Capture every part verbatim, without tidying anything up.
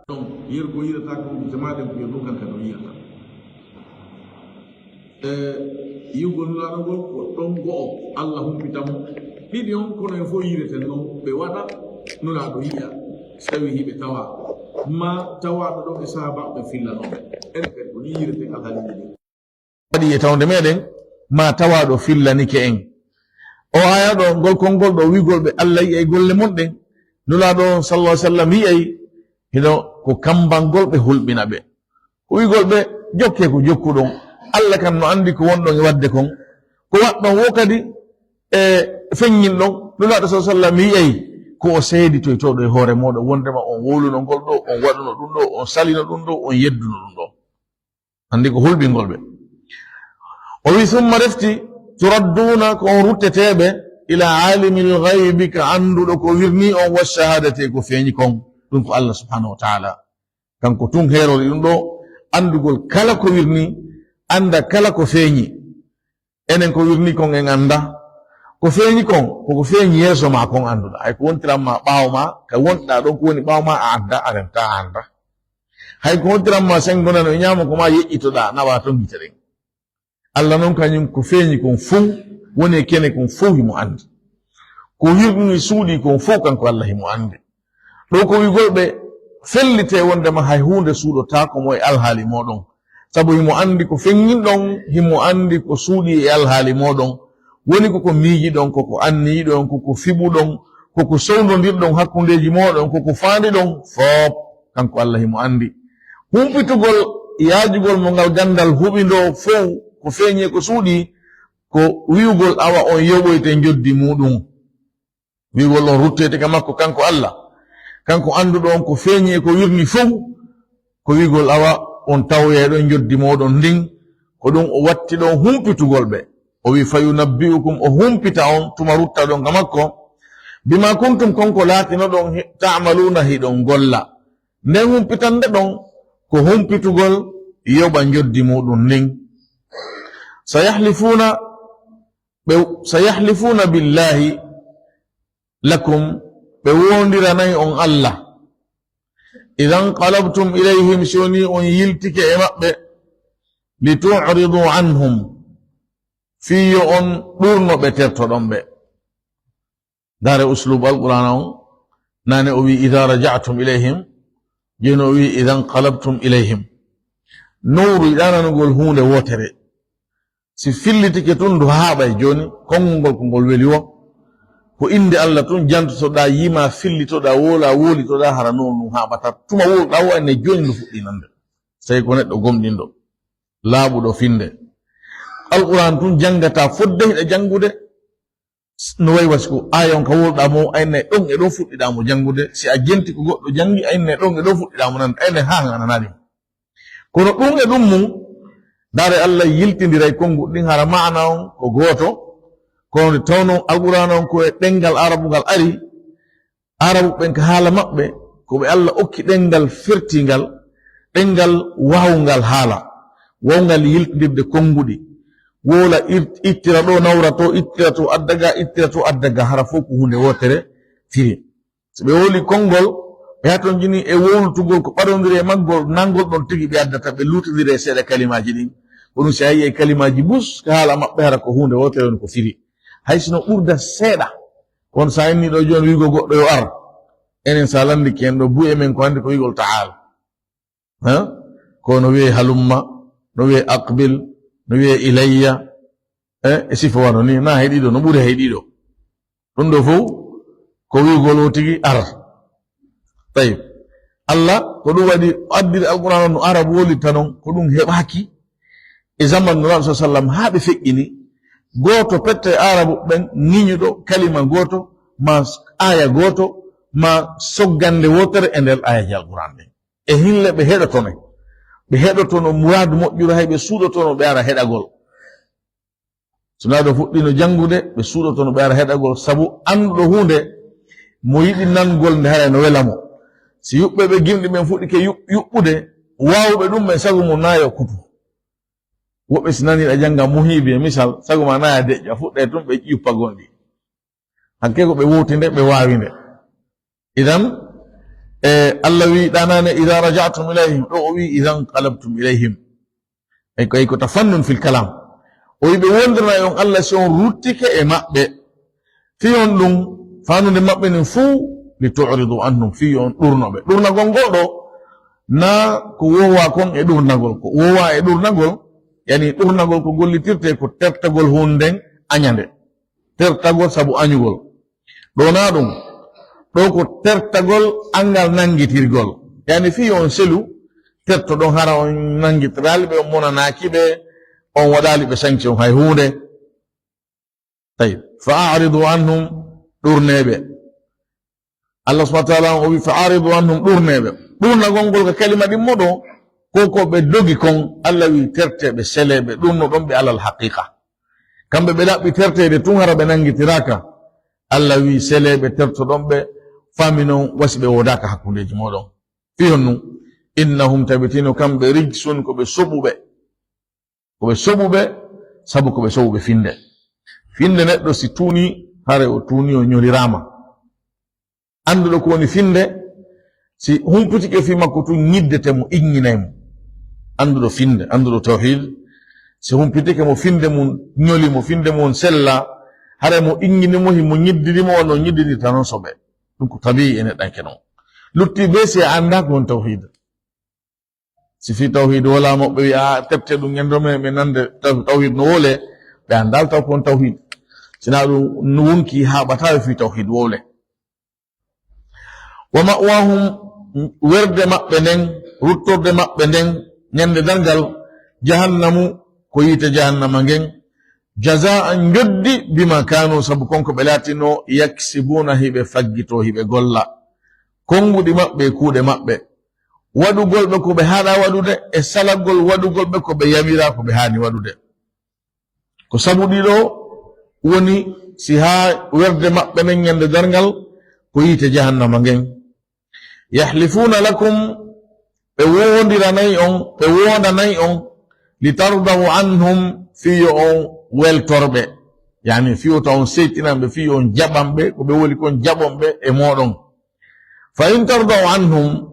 Ɗon, yergo yirata ko jamaɗen ko yergo kanka ɗon yirata. E, yi'ugol Nulaaɗo ngol ko ɗon go'o, Allah humpita mo. Ɗiɗi on, kono en fof yireten non, ɓe waɗa, Nulaaɗo yi'a, so tawi hiɓe tawa. Ma tawaaɓe ɗon e sahaabaaɓe ɓen fillanooɓe. Enen kadi ko ni yireten alhaaliiji ɗin. Waɗi e tawde meɗen, ma tawaaɗo fillanike en. O aya ɗo, ngol konngol ɗo, wi'ugol ɓe Allah yi'ay golle mon ɗen. Nulaaɗo on, sallallahu alaihi wasallam, yi'ay, hino ko kambangol ɓe hulɓina ɓe. Ko wi'ugol ɓe, jokkee ko jokkuɗon. Allah kan no anndi ko wonɗon e waɗde kon. Ko waɗɗon wo kadi, e feññin ɗon. Nulaaɗo, sallallahu alaihi wasallam, yi'ay ko o seeditoytooɗo e hoore mooɗon, wondema on wowluno ngol ɗo, on waɗuno ɗum ɗo, on salino ɗum ɗo, on yedduno ɗum ɗo. Anndi ko hulɓingol ɓe. O wi, "Summa refti, turadduuna, ko on rutteteeɓe, ila aalimil gaybi, ka annduɗo ko wirnii on, wa shahaadati, e ko feeñi kon." Ɗum ko Allah subhanahu wa ta'ala. Kanko tun heerori ɗum ɗo, anndugol kala ko wirnii, annda kala ko feeñi. Enen ko wirnii kon en annda. Ko feeñi kon, ko ko feeñi yeeso ma kon annduɗaa. Hay ko wontiran ma ɓaawo ma, ka wonɗaa ɗon ko woni ɓaawo ma a annda, a renta a annda. Hay ko wontiran ma senngo nano e ñaamo ko ma yeƴƴitoɗaa, nawa ton gite ɗen. Allah non kañum ko feeñi kon fow, woni e kene kon fow himo anndi. Ko wirnii suuɗii kon fow kanko Allah himo anndi. Ɗo ko wi'ugol ɓe fellitee wondema hay huunde suuɗotaako mo e alhaali mooɗon. Sabu himo anndi ko feññinɗon, himo anndi ko suuɗii e alhaali mooɗon. Woni ko ko miijiɗon, ko ko anniyiɗon, ko ko fiɓuɗon, ko ko sowndondirɗon hakkundeeji mooɗon, ko ko faandiɗon, fof kanko Allah himo anndi. Humpitugol yaajugol mo ngal ganndal huɓindoo fow, ko feeñi e ko suuɗii, ko wi'ugol awa on yoɓoyte njoddi muuɗum. Wi'ugol on ruttoyte ka makko kanko Allah. Kanko annduɗo on ko feeñi e ko wirni fow, ko wi'ugol awa on tawoyay ɗon njoddi mooɗon ndin, ko ɗum o watti ɗon humpitugol ɓe. O wi, "Fa yunabbi'ukum", o humpita on tuma rutta ɗon ka makko, "bima kuntum", kon ko laatinoɗon hi-, "ta'maluna", hiɗon golla. Nden humpitande ɗon ko humpitugol yoɓa njoddi muuɗum ndin. Sayahlifuuna, ɓe, "sayahlifuuna billahi lakum", ɓe wondiranay on Allah. "Idan qalabtum ilayhim", si woni on yiltike e maɓɓe, "li tu'ridu anhum", fii yo on ɗurno ɓe, tertoɗon ɓe. Ndaare uslub Alqur'aana on, nane o wi, "Idan raja'tum ilayhim", jooni o wi, "Idan qalabtum ilayhim." Nowru yiɗaa nanugol huunde wootere. Si fillitike tun, ndu haaɓay. Jooni, konngol ngol ko ngol weli wo, ko innde Allah tun jantotoɗaa, yima, fillitoɗaa, woola, woolitoɗaa, hara non ndun haaɓata. Tuma wowluɗaa wo, ene jooni ndu fuɗɗii nande. So tawi ko neɗɗo gomɗinɗo, laaɓuɗo finnde. Alqur'aan tun janngata fodde hiɗa janngude, no way wasi ko aaya on ka wowluɗaa mo, ayne ɗon e ɗon fuɗɗiɗaa mo janngude. Si a jenti ko goɗɗo janngi, ayne ɗon e ɗon fuɗɗiɗaa mo nande, ayne haa hananali mo. Kono ɗum e ɗum mum, ndaare Allah yiltindiray konnguɗi ɗin, hara maana on ko gooto. Kono nde tawno Alqur'aana on ko e ɗemngal Arabu ngal ari, Arabu ɓen ka haala maɓɓe, ko ɓe Allah okki ɗemngal fertingal, ɗemngal waawngal haala, waawngal yiltindirde konnguɗi. Wowla ir-, ittira ɗo, nawra to, ittira to, adda ga, ittira to, adda ga, hara fof ko huunde wootere firi. So ɓe wowli konngol, ɓe hatonjini e wowlutugol ko ɓadondiri e maggol, nanngol ɗon tigi ɓe addata, ɓe luutondira e seeɗa kalimaaji ɗin. Ko ɗum si a yii e kalimaaji bus, ka haala maɓɓe hara ko huunde wootere woni ko firi. Hay sino ɓurda seeɗa, kono so a inni ɗo jooni wi'ugol goɗɗo yo ar, enen so a lanndike en ɗo, buy e men ko hannde ko wi'ugol ta'al. Ha? Ko no wi'ee halumma, no wi'ee aqbil, no wi'ee ilayya, eh, e sifa wano ni, na hay ɗiɗo, no ɓuri hay ɗiɗo. Ɗum ɗo fof ko wi'ugol o tigi ar. Tayyib. Allah ko ɗum waɗi o addiri Alqur'aan on no Arabu wowlirta non, ko ɗum heɓaaki e zaman Nulaaɗo sallallahu alaihi wasallam haa ɓe feƴƴini. Gooto pette e Arabu ɓen ŋiñuɗo kalima gooto, ma aaya gooto, ma soggande wootere e nder aayaaji Alqur'aan ɗen. E hinle ɓe heɗotono. Ɓe heɗotono muraadu moƴƴuru, hay ɓe suuɗotono ɓe ara heɗagol. So naa ɗo fuɗɗino janngude, ɓe suuɗotono ɓe ara heɗagol, sabu annduɗo huunde, mo yiɗi nangol nde, haray no wela mo. Si yuɓɓe ɓe gimɗi ɓen fuɗɗike yu-, yuɓɓude, waawuɓe ɗum ɓen sago mum naa yo kutu. Woɓɓe si nanii a jannga Muhiibi e misal, sago ma naa ya deƴƴa, fuɗɗay tun ɓe yuppa gonɗi. Hakke ko ɓe wowti nde, ɓe waawi nde. Idan, E, Allah wi ɗanane, "Idha raja'tum ilayhim," ɗo o wi, "Idha nqalabtum ilayhim." Ay ko, ay ko tafannun fil kalam. O wi ɓe wondirna e on Allah si on ruttike e maɓɓe. Fii on ɗum, fanude maɓɓe nin fuu, "li tu'ridu anhum," fii on ɗurno ɓe. Ɗurnagol ngol ɗo, na ko wowa kon e ɗurnagol. Ko wowa e ɗurnagol, yani ɗurnagol ko gollitirte ko tertagol hunden añande. Tertagol sabu añugol. Ɗo na ɗum, ɗo ko tertagol anngal nanngitirgol. Yani fii on selu, terto ɗon hara on nanngitiraali ɓe, on monanaaki ɓe, on waɗaali ɓe sanction hay huunde. Tayyib. Fa a'ridu anhum, ɗurneeɓe. Allah subhanahu wa ta'ala o wi, "Fa a'ridu anhum," ɗurneeɓe. Ɗurnagol ngol ka kalima ɗin moɗo, ko ko ɓe dogi kon, Allah wi, "Terteeɓe, seleeɓe, ɗurno ɗon ɓe alal haqiqa." Kamɓe ɓe ɗaɓɓi terteede tun hara ɓe nanngitiraaka. Allah wi, "Seleeɓe, terto ɗon ɓe, fami non wasi ɓe woodaaka hakkundeeji mooɗon." Fii honɗum? "Innahum," tabitino kamɓe, "rijsun," ko ɓe soɓuɓe. Ko ɓe soɓuɓe, sabu ko ɓe soɓuɓe finde. Finde neɗɗo si tuuni, hare o tuuni o ñoliraama. Annduɗo ko woni finde, si humpitike fii makko tun ñiddete mo, iññinay mo. Annduɗo finde, annduɗo tawhid, si humpitike mo finde mum ñoli mo, finde mum sella, hare mo iññini mo, himo ñiddini mo, wano ñiddidirta non soɓe. Ɗum ko tabi'i e neɗɗanke non. Lutti be si a anndaa ko woni tawhid. Si fii tawhid wala mo ɓe wi'a, "A, tepte ɗum ñande men, men nande taw-, tawhid no wole," ɓe anndaali taw ko on tawhid. Sina ɗum no wonki haɓata fii tawhid wole. "Wa ma'wahum," werde maɓɓe nden, ruttorde maɓɓe nden, ñande darngal, "jahannamu," ko yiite jahannama ngen, "jaza'an," njoddi, "bima kanu," sabu kon ko ɓe laatino, "yaksibuna," hiɓe faggito, hiɓe golla. Konnguɗi maɓɓe e kuuɗe maɓɓe. Waɗugol ɓe ko ɓe haɗa waɗude, e salagol waɗugol ɓe ko ɓe yamira ko ɓe haani waɗude. Ko sabu ɗiɗo woni si haa werde maɓɓe nden ñande darngal ko yiite jahannama ngen. "Yahlifuna lakum," ɓe woondiranay on, ɓe woondanay on, "li tardaw anhum," fii yo on weltorɓe. Yani fii yo taw on seytinan ɓe, fii yo on jaɓan ɓe, ko ɓe woni kon jaɓon ɓe e mooɗon. "Fa in tardaw anhum,"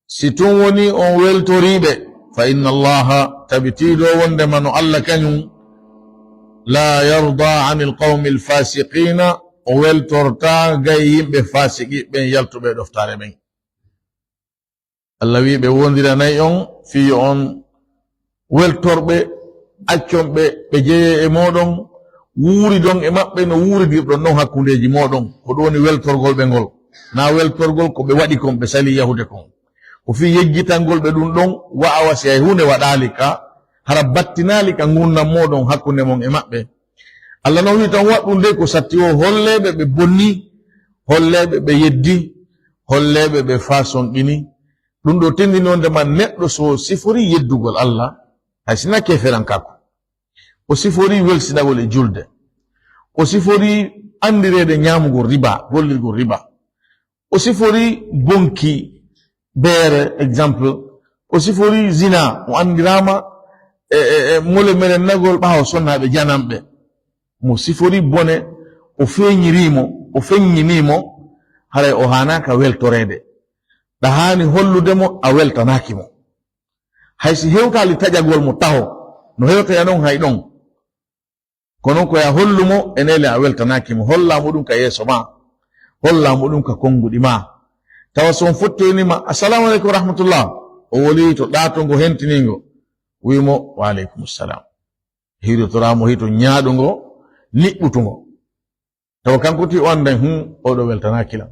si tun woni on weltoriiɓe, "fa inna Allaha," tabitiiɗo wondema no Allah kañum, "la yarda anil qawmil fasiqina," o weltorta gay yimɓe fasiqi ɓen yaltuɓe e ɗoftaare ɓen. Allah wi ɓe wondiranay on fii yo on weltorɓe, accon ɓe, ɓe jeyee e mooɗon, wuuridon e maɓɓe no wuuridirɗon non hakkundeeji mooɗon. Ko ɗum woni weltorgol ɓe ngol. Na weltorgol ko ɓe waɗi kon, ɓe salii yahude kon. Ko fii yejjitangol ɓe ɗum ɗon, wa'awa si hay huunde waɗaali ka, hara battinaali ka ngurndan mooɗon hakkunde mon e maɓɓe. Allah non wi tan waɗ ɗum de ko satti o holleeɓe ɓe bonni, holleeɓe ɓe yeddi, holleeɓe ɓe faasonɗini. Ɗum ɗo tindini wonde ma neɗɗo so siforii yeddugol Allah, hay sina keferankako. O siforii welsinagol e julde. O siforii anndireede ñaamugol riba, gollirgol riba. O siforii bonki beere, exemple. O siforii zina, o anndiraama e, e, e mole merennagol ɓaawo sonnaaɓe jananɓe. Mo siforii bone, o feeñirii mo, o feññinii mo, haray o haanaaka weltoreede. Ɗa haani hollude mo a weltanaaki mo. Hay si hewtaali taƴagol mo taho, no hewtoya non hay ɗon. Kono ko ya hollu mo e neele a weltanaaki mo, hollaa mo ɗum ka yeeso ma, hollaa mo ɗum ka konnguɗi ma. Tawa so on fottoyni ma, "Assalamu aleykum wa rahmatullah." O woli to ɗaato ngo hentini ngo, wi mo, "Wa aleykum salam." Hiirotoraa mo hito ñaaɗungo, niɓɓutungo. Tawa kanko ti o annday, "Hum, oɗo weltanaaki lan."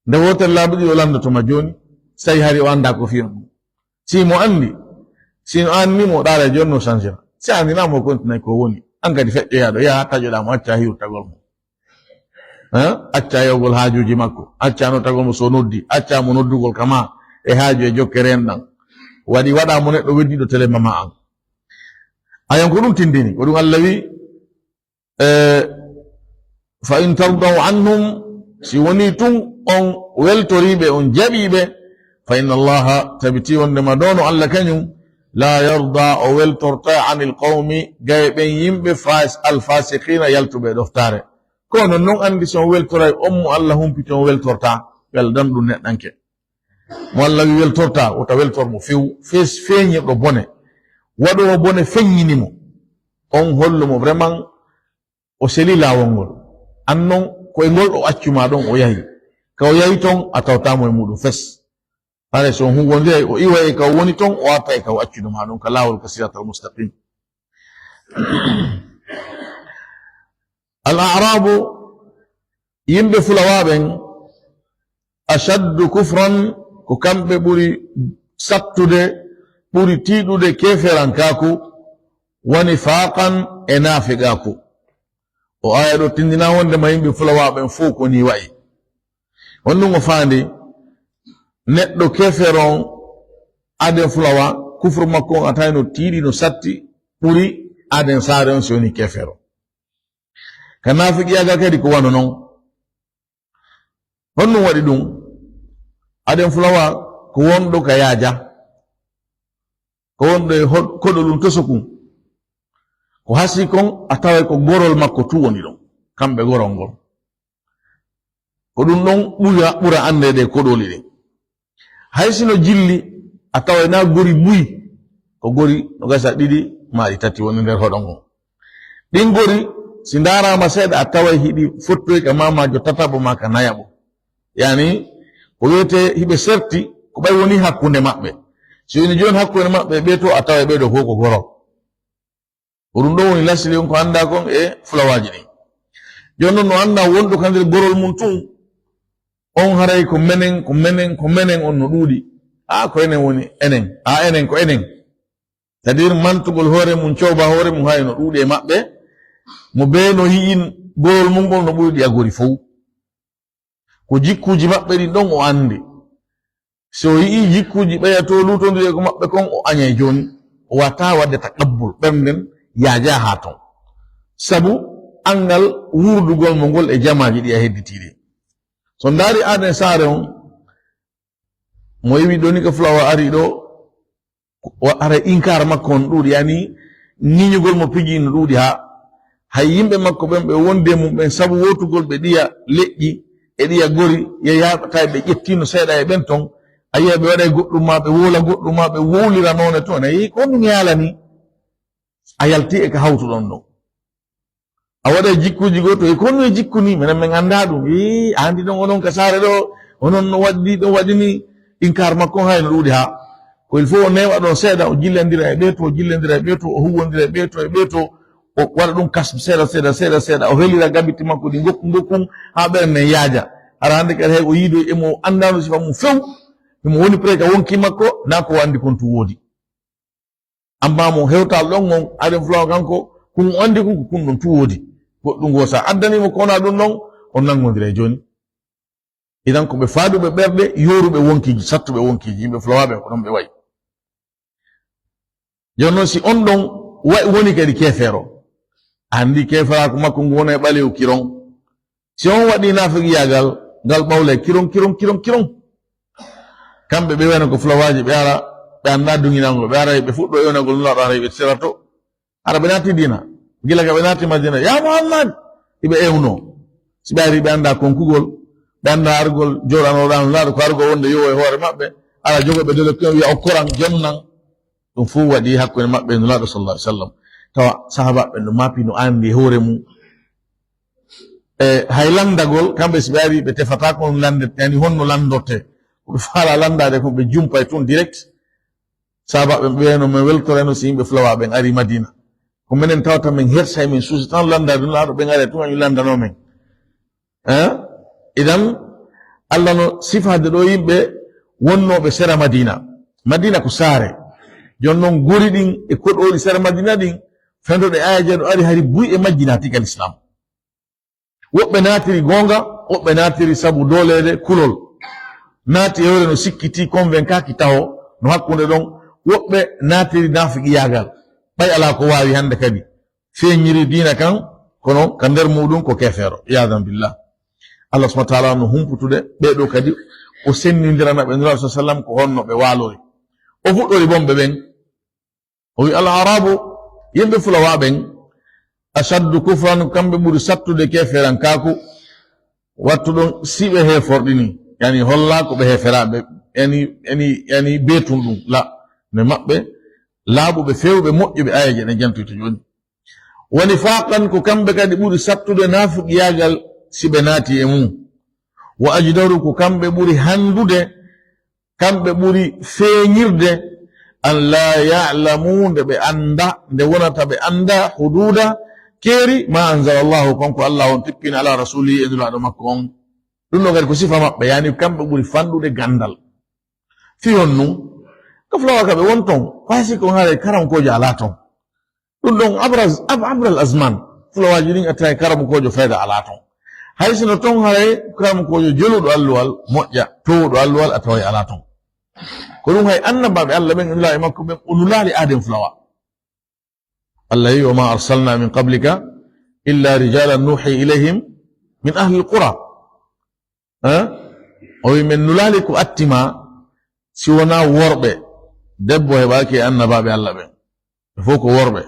Nde wootere laabi ɗiɗi o lanndoto ma jooni, si tawi hari o anndaa ko fiyon ɗum. Si mo anndi, si no anndi mo ɗaara jooni no sansira. Si anndinaa mo kontinay ko woni. An kadi feƴƴoyaaɗo, yaha taƴoɗaa mo, accaa hiwtagol mo. Hein? Accaa yawgol haajuuji makko, accaa notagol mo so noddi, accaa mo noddugol kama e haaju e jokke reenɗan. Waɗi waɗaa mo neɗɗo weddiɗo tele mama an. Ayon ko ɗum tindini, ko ɗum Allah wi, e, "Fa in tardaw anhum," si wonii tun on weltoriiɓe, on jaɓiiɓe, "fa inna Allaha," tabitii wonde ma ɗoo no Allah kañum, "la yarda," o weltorta, "anil qawmi," gaye ɓen yimɓe fas-, al fasiqina, yaltuɓe e ɗoftaare. Ko non non anndi si on weltoray on mo Allah humpiti on weltorta. Weldan ɗum neɗɗanke. Mo Allah wi weltorta, wota weltor mo few, fes-, feeñirɗo bone. Waɗoowo bone feññini mo. On hollu mo vraiment o seli laawol ngol. An non, ko e ngol ɗo accu ma ɗon o yahi. Ka o yahi ton, a tawtaa mo e muɗum fes. Hare so on huwondiray, o iwa e ka o woni ton, o arta e ka o accude ma ɗon, ka laawol ka siratal mustaqim. Al-A'rabu, yimɓe fulawaa ɓen, ashaddu kufran, ko kamɓe ɓuri sattude, ɓuri tiiɗude keeferankaaku, wa nifaqan, e naafiqaaku. O aya ɗo tindina wonde ma yimɓe fulawaa ɓen fow ko ni wa'i. On ɗum o faandi, neɗɗo keefeero on, aaden fulawaa, kufru makko on a tawi no tiiɗi, no satti, ɓuri aaden saare on si woni keefeero. Ka naafiqiyaagal kadi ko wano non. Honɗum waɗi ɗum? Aden fulawa ko wonɗo ka yaaja, ko wonɗo e hol-, koɗo ɗum toso kun. Ko hasi kon, a taway ko gorol makko tu woni ɗon, kamɓe gorol ngol. Ko ɗum ɗon ɓura, ɓura anndeede e koɗooli ɗin. Hay sino jilli, a taway na gori buy, ko gori no gasa ɗiɗi, maaɗi tati woni nder hoɗo ngon. Ɗin gori, si ndaaraama seeɗa, a taway hiɗi fottoy ka maamaajo tataɓo maa ka nayaɓo. Yani, ko wiyetee hiɓe serti, ko ɓay woni hakkunde maɓɓe. Si woni jooni hakkunde maɓɓe, ɓee to a taway ɓee ɗo fof ko goro. Ko ɗum ɗon woni lasli on ko anndaa kon e fulawaaji ɗin. Jooni non no anndaa wonɗo ka nder gorol mum tun, on haray ko menen, ko menen, ko menen on no ɗuuɗi. Aa, ko enen woni enen. Aa, enen ko enen. C'est-à-dire mantugol hoore mum, cooba hoore mum, hay no ɗuuɗi e maɓɓe. Mo bee no yi'in gorol mum ngol no ɓuri ɗi a gori fow. Ko jikkuuji maɓɓe ɗin ɗon o anndi. Si o yi'ii jikkuuji ɓeya to luutondiri e ko maɓɓe kon, o añay jooni. O waawataa waɗde taqabbul, ɓerndem yaajaa haa ton. Sabu anngal wuurdugol mo ngol e jamaaji ɗi a hedditiiɗi. So ndaari aaden saare on, mo iwi ɗo ni ko fulawa ari ɗo, o ara inkaar makko on ɗuuɗi, yani ŋiñugol mo piji no ɗuuɗi haa hay yimɓe makko ɓen ɓe wondi e mum ɓen sabu wootugol ɓe ɗiya leƴƴi e ɗiya gori, yeeyaaɓe tawi ɓe ƴettiino seeɗa e ɓen ton, a yiya ɓe waɗa e goɗɗum maa ɓe wowla goɗɗum maa ɓe wowlira noone ton, a yii ko honɗum yaalani? A yalti e ka hawtuɗon ɗon. A waɗa e jikkuuji goo to, e ko honno e jikku ni? Minen min anndaa ɗum. Ii, a anndi ɗon onon ka saare ɗo, onon no waɗi ɗon waɗi ni, inkaar makko hay no ɗuuɗi haa. Ko il faut o neewa ɗon seeɗa, o jillandira e ɓee to, o jillandira e ɓee to, o huwwondira e ɓee to, e ɓee to, o waɗa ɗum kas seeɗa, seeɗa, seeɗa, seeɗa, o helira gabiti makko ɗi ngokku, ngokku, haa ɓernde yaaja. Hara hannde kadi hay o yiidoy e mo o anndaano sifa mum few, himo woni près ka wonki makko, naa ko o anndi kon tun woodi. Amma mo hewtal ɗon on, aɗen fulawa kanko, kun o anndi kun ko kun ɗon tu woodi. Goɗɗum goo sa addani mo ko wona ɗum ɗon, on nanngodira e jooni. Idan ko ɓe faaduɓe ɓerɗe, yooruɓe wonkiiji, sattuɓe wonkiiji, yimɓe fulawaaɓe ko ɗon ɓe wayi. Jooni noon si on ɗon wa-, woni kadi keefeero, a anndi keeferaaku makko ngu wona e ɓaleewu kiron. Si on waɗii naafiqiyaagal, ngal ɓawlay kiron, kiron, kiron, kiron. Kamɓe ɓe wayno ko fulawaaji, ɓe ara, ɓe anndaa duŋinango, ɓe ara, ɓe fuɗɗo ewnagol Nulaaɗo, ara, ɓe serato. Ara, ɓe naati diina. Gila ka ɓe naati Madina, "Ya Muhammad!" Iɓe ewnoo. Si ɓe ari, ɓe anndaa konkugol, ɓe anndaa argol, jooɗanooɗaa Nulaaɗo, ko argol wonde yowo e hoore maɓɓe. Ara, jogo ɓe dole ko wiya, "O koran, jonnan." Ɗum fof waɗi hakkunde maɓɓe e Nulaaɗo sallallahu alaihi wasallam. Tawa sahaabaaɓe no maapi, no anndi e hoore mum. E hay lanndagol, kamɓe si ɓe ari, ɓe tefataa ko on lannde, yani honno lanndorte. Ko ɓe faalaa lanndaade ko ɓe jumpay tun direct. Sahaabaaɓe ɓe no men weltorayno si yimɓe fulawaa ɓen ari Madina. Ko menen tawata men hersa e men suusa tan lanndaade Nulaaɗo ɓen ari tun añu lanndanoo men. Hein? Idan, Allah no sifaade ɗo yimɓe wonnooɓe sera Madina. Madina ko saare. Jooni noon, gori ɗin e koɗooli sera Madina ɗin, fentoɗe aayeeje no ari hari buy e majji naati ka Lislaam. Woɓɓe naatiri goonga, woɓɓe naatiri sabu dooleede kulol. Naati e hoore no sikkitii, konvenkaaki taho no hakkunde ɗon. Woɓɓe naatiri naafiqiyaagal. Ɓay alaa ko waawi hannde kadi. Feeñiri diina kan, kono ka nder muuɗum ko keefeero, iyaadan billah. Allah subhanahu wa taala no humputude ɓee ɗoo kadi, o senndindirana ɓe Nulaaɗo sallallahu alaihi wasallam ko honno ɓe waalori. O fuɗɗori bonɓe ɓen, o wi, "Al-Arabu, yimɓe fulawaa ɓen, ashaddu kufran, kamɓe ɓuri sattude keefeerankaaku, wattuɗon siɓe heeforɗi nii." Yani holla ko ɓe heferaaɓe, yani, yani, yani beetun ɗum. La, ne maɓɓe, laaɓuɓe, feewɓe, moƴƴuɓe, aayeeje ɗen jantoyta jooni. Wa nifaaqan, ko kamɓe kadi ɓuri sattude naafiqiyaagal si ɓe naati e mum. Wa ajdaru, ko kamɓe ɓuri handude, kamɓe ɓuri feeñirde, an laa ya'lamu, nde ɓe annda, nde wonata ɓe annda, huduuda, keeri, ma anzala Allahu, kanko Allah on tippini ala rasulihi, e nulaaɗo makko on. Ɗum ɗon kadi ko sifa maɓɓe, yani kamɓe ɓuri fanɗude ganndal. Fii honɗum? Ko fulawa ka ɓe won ton, fay si ko haray karamkoojo alaa ton. Ɗum ɗon abra, ab-, abral azman. Fulawaaji ɗin a taway karamkoojo fayda alaa ton. Hay sino ton haray karamkoojo joluɗo alluwal moƴƴa, towuɗo alluwal a taway alaa ton. Ko ɗum hay annabaaɓe Allah ɓen, nulaaɓe makko ɓen, o nulaali aaden fulawa. Allah wi, "Wa ma arsalna min qablika illa rijalan nuhi ilayhim min ahlil qura." Eh? O wi, "Min nulaali ko atti ma si wonaa worɓe." Debbo heɓaaki e annabaaɓe Allah ɓen. Ɓe fof ko worɓe.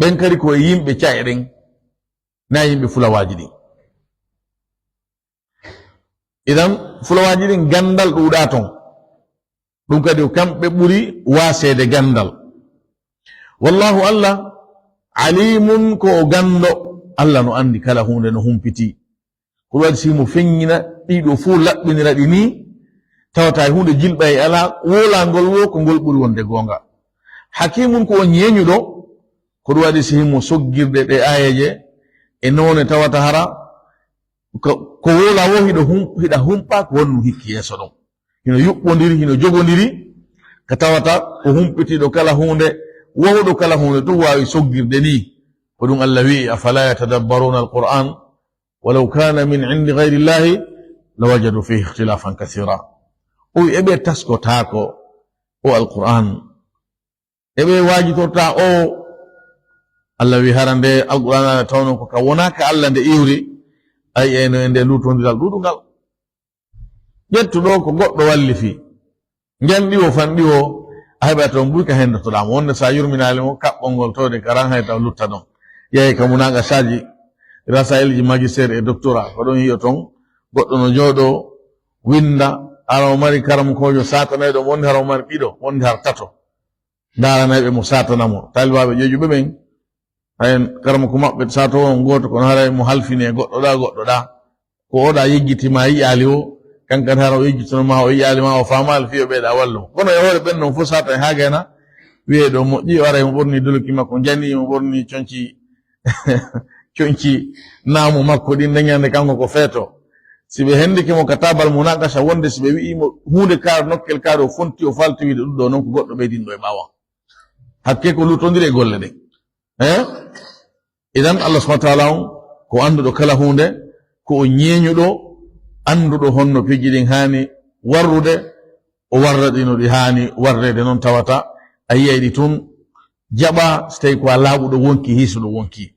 Ɓen kadi ko e yimɓe ca'e ɗen, na yimɓe fulawaaji ɗin. Idan, fulawaaji ɗin ganndal ɗuuɗaa ton. Ɗum kadi ko kamɓe ɓuri waaseede ganndal. Wallahu Allah, alimun, ko o ganndo. Allah no anndi kala huunde no humpiti. Ko ɗum waɗi si himo feññina ɗiɗo fof, laɓɓinira ɗi ni, tawata e huunde jilɓa e alaa, woolangol wo ko ngol ɓuri wonde goonga. Hakimun, ko o ñeeñuɗo, ko ɗum waɗi si himo soggirde ɗe aayeeje e noone tawata hara ko, ko woola wo hiɗo hum-, hiɗa humpa ko wonno hikki yeeso ɗon. Hino yuɓɓondiri, hino jogondiri, ka tawata ko humpitiiɗo kala huunde, wohuɗo kala huunde tun waawi soggirde ni. Ko ɗum Allah wi'i, "Afala yatadabbaruna al-Qur'an, walaw kana min indi ghayri llahi lawajadu fihi ikhtilafan kathira." O wi'i, "E ɓe taskotaako o Alqur'an? E ɓe waajitorta o?" Allah wi'i, "Hara nde Alqur'an ana tawno ko ka wonaa ka Allah nde iwri, a yi'ayno e nde luutondiral ɗuuɗungal." Ƴettu ɗo ko goɗɗo wallifi. Njanɗi o fanɗi o, a heɓa toon buy ka henndotoɗaa mo. Wonde so a yurminaali mo, kaɓɓol ngol towde ka ran hay taw lutta ɗon. Yahi ka munaqashaaji, rasaa'ilji magister e doctorat, ko ɗon yi'o toon goɗɗo no jooɗoo, winnda, hara o mari karamokoojo saatanayɗo mo, wonde hara o mari ɗiɗo, wonde hara tato. Ndaaranayɓe mo, saatana mo. Taalibaaɓe ƴoƴuɓe ɓen, hay karamoko maɓɓe saatoowo on gooto, kono haray mo halfini e goɗɗo ɗa, goɗɗo ɗa. Ko oɗa yejjiti ma yi'aali o, kankan hara o yejjitino ma, o yi'aali ma, o faamaali fii o ɓeyɗa wallu. Kono e hoore ɓen non fof saata e haa gayna, wiyee ɗo moƴƴi, o aray mo ɓorni doloki makko njani, mo ɓorni conci, conci naamu makko ɗin, nde ñande kanko ko feeto. Si ɓe hendike mo ka taabal munaqasha wonde si ɓe wi'i mo huunde kaar, nokkel kaar o fonti, o falti wiide ɗum ɗo non ko goɗɗo ɓeydinɗo e ɓaawo. Hakke ko luttondiri e golle ɗen. Eh? Idan Allah subhanahu wa ta'ala on ko annduɗo kala huunde, ko o ñeeñuɗo, annduɗo honno piiji ɗin haani warrude, o warra ɗi no ɗi haani warreede non tawata a yi'ay ɗi tun jaɓa, so tawi ko a laaɓuɗo wonki, hiisuɗo wonki.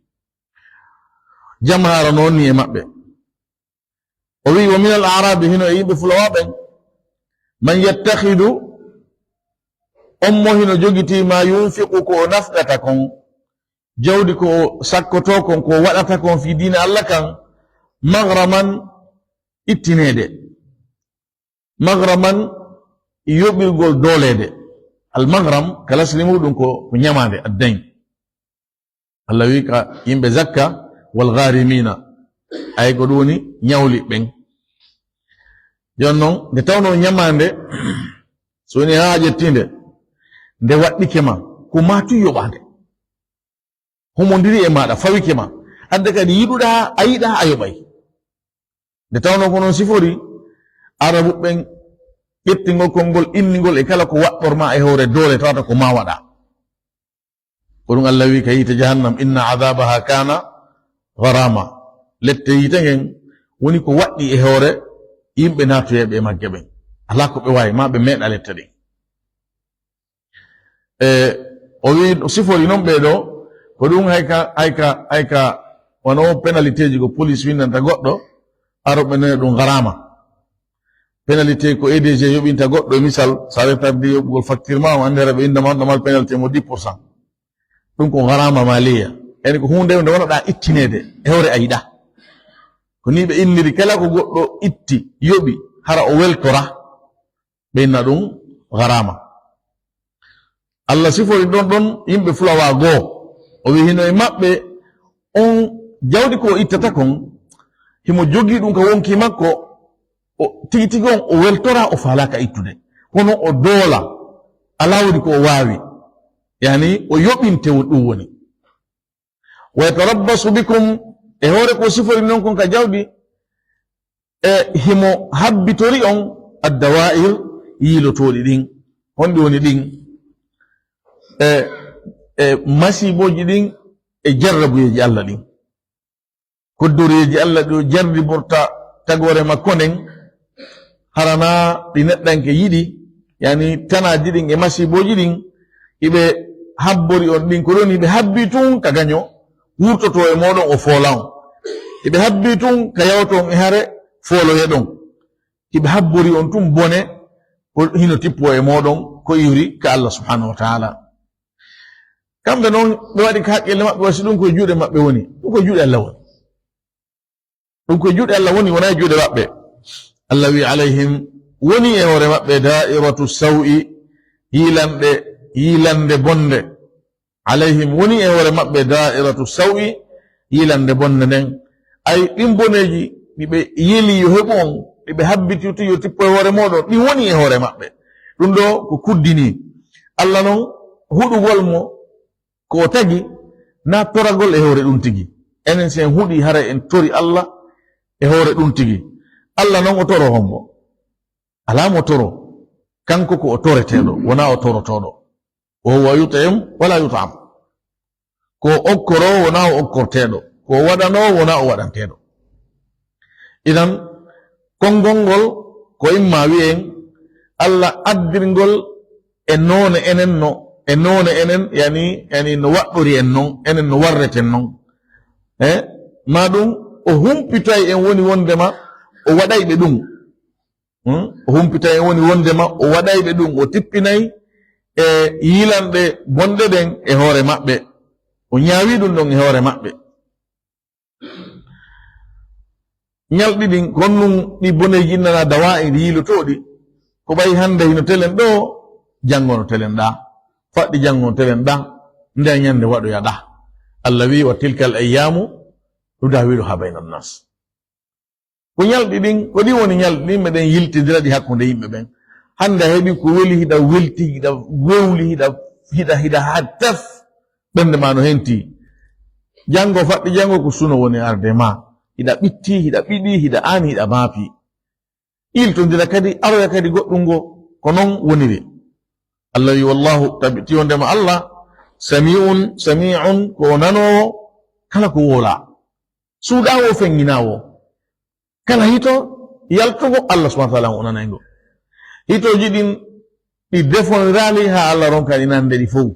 Jamaara noon ni e maɓɓe. O wi'i, "Wa min al-a'rabi", hino e yimɓe fulawa ɓen, "man yattakhidu", on mo hino jogitii, "ma yunfiqu", ko o nafqata kon, jawdi ko o sakkotoo kon, ko o waɗata kon fii diina Allah kan, "maghraman", ittineede. "Maghraman", yoɓirgol dooleede. Al-maghram, ka lasli muɗum ko, ko ñamaande, ad-dayn. Allah wi'i ka yimɓe zakka, "wal gharimina", ay ko ɗum woni ñawli ɓen. Jooni non, nde tawnoo ñamaande, so woni haa a ƴettii nde, nde waɗɗike ma, ko ma tun yoɓaande. Humondiri e maaɗa, fawike ma. Adda kadi yiɗuɗaa, a yiɗaa, a yoɓay. Nde tawnoo ko non sifori, Arabu ɓen ƴettingol konngol inningol e kala ko waɗɗor ma e hoore doole, tawata ko ma waɗa. Ko ɗum Allah wi'i ka yiite jahannam, "Inna adhabaha kana gharama." Lette yiite ngen woni ko waɗɗi e hoore yimɓe naatoyeeɓe e magge ɓen. Alaa ko ɓe waawi, ma ɓe meeɗa lette ɗen. E, o wi'i, o sifori non ɓee ɗoo, ko ɗum hay ka, hay ka, hay ka wano pénalité ji ko police windanta goɗɗo, aroɓe ne ɗum gharama. Pénalité ko E D G yoɓinta goɗɗo, e misal, so a retardii yoɓugol facture ma, on anndi hara ɓe innda ma, on ɗo mari pénalité mo dix pour cent. Ɗum ko gharama maliya. Yani ko huunde nde wonɗaa ittineede e hoore a yiɗaa. Ko nii ɓe inniri kala ko goɗɗo itti, yoɓi, hara o weltora, ɓe inna ɗum gharama. Allah sifori ɗon ɗon yimɓe fulawa goo. O wi hino e maɓɓe on jawdi ko o ittata kon, himo jogii ɗum ka wonki makko, o tigi tigi on o weltora, o faalaaka ittude. Kono o doola, alaa woni ko o waawi. Yani o yoɓinte wo-, ɗum woni. Wa yatarabbasu bikum, e hoore ko sifori non kon ka jawdi, e himo habbitori on addawa'ir yiilotooɗi ɗin. Honɗi woni ɗin? E, e masiibooji ɗin e jarrabuyeeji Allah ɗin. Koddoreeji Allah ɗi o jarriborta tagoore makko nden, harana ɗi neɗɗanke yiɗi, yani tanaaji ɗin e masiibooji ɗin, iɓe habbori on ɗin, ko ɗon iɓe habbi tun ka gaño wurtoto e mooɗon o foola on. Iɓe habbi tun ka yawto on e hare fooloye ɗon. Iɓe habbori on tun bone ko hino tippo e mooɗon ko iwri ka Allah subhanahu wa ta'ala. Kamɓe non ɓe waɗi ka haqqille maɓɓe, wa si ɗum ko e juuɗe maɓɓe woni. Ɗum ko e juuɗe Allah woni. Ɗum ko e juuɗe Allah woni, wonaa e juuɗe maɓɓe. Allah wi, "Alayhim, woni e hoore maɓɓe da'iratu saw'i, yiilanɗe, yiilande bonde." Alayhim, woni e hoore maɓɓe da'iratu saw'i, yiilande bonde nden. Ay, ɗin boneeji ɗi ɓe yeli yo heɓu on, ɗi ɓe habbiti yo tippo e hoore mooɗon, ɗin woni e hoore maɓɓe. Ɗum ɗo ko kuddini. Allah non, huɗugol mo, ko o tagi, na toragol e hoore ɗum tigi. Enen, si en huɗi, hara en tori Allah e hoore ɗum tigi. Allah non o toro hombo? Alaa mo toro. Kanko ko o toreteeɗo, wonaa o torotooɗo. Wa huwa yut'im wala yut'am. Ko o okkoro, wonaa o okkorteeɗo. Ko o waɗano, wonaa o waɗanteeɗo. Idan, konngol ngol ko imma wi'en Allah addirngol e noone enen no, e noone enen, yani, yani no waɗɗori en non, enen no warreten non. Eh? Ma ɗum, o humpitay en woni wondema o waɗay ɓe ɗum. Hmm? O humpitay en woni wondema o waɗay ɓe ɗum, o tippinay e yiilanɗe bonɗe ɗen e hoore maɓɓe. O ñaawi ɗum ɗon e hoore maɓɓe. Ñalɗi ɗin, kon nun ɗi boneeji innana dawaa'i ɗi yiilotooɗi, ko ɓay hannde hino telen ɗo, janngo no telen ɗa, faɗɗi janngo no telen ɗa, nde ñannde waɗoya ɗa. Allah wi'i, "Wa tilkal ayyaamu nudaawiluhaa bayna nnaas." Ko ñalɗi ɗin, ko ɗin woni ñalɗi ɗin, meɗen yiltindira ɗi hakkunde yimɓe ɓen. Hannde a heɓi ko weli, hiɗa welti, hiɗa wewli, hiɗa, hiɗa, hiɗa haa tef, ɓernde ma no henti. Janngo, faɗɗi janngo, ko suno woni arde ma. Hiɗa ɓitti, hiɗa ɓiɗi, hiɗa aani, hiɗa maapi. Iltondira kadi, aroya kadi goɗɗum ngo, ko non woniri. Allah wi, "Wallahu," tabiti wondema Allah, "sami'un, sami'un," ko o nanoowo kala ko wowla. Suuɗaawo, feŋŋinaawo. Kala hito yaltugo, Allah subhanahu wa ta'ala o nanay ngo. Hitooji ɗin ɗi defoniraali haa Allah ronka ɗi nande ɗi fow.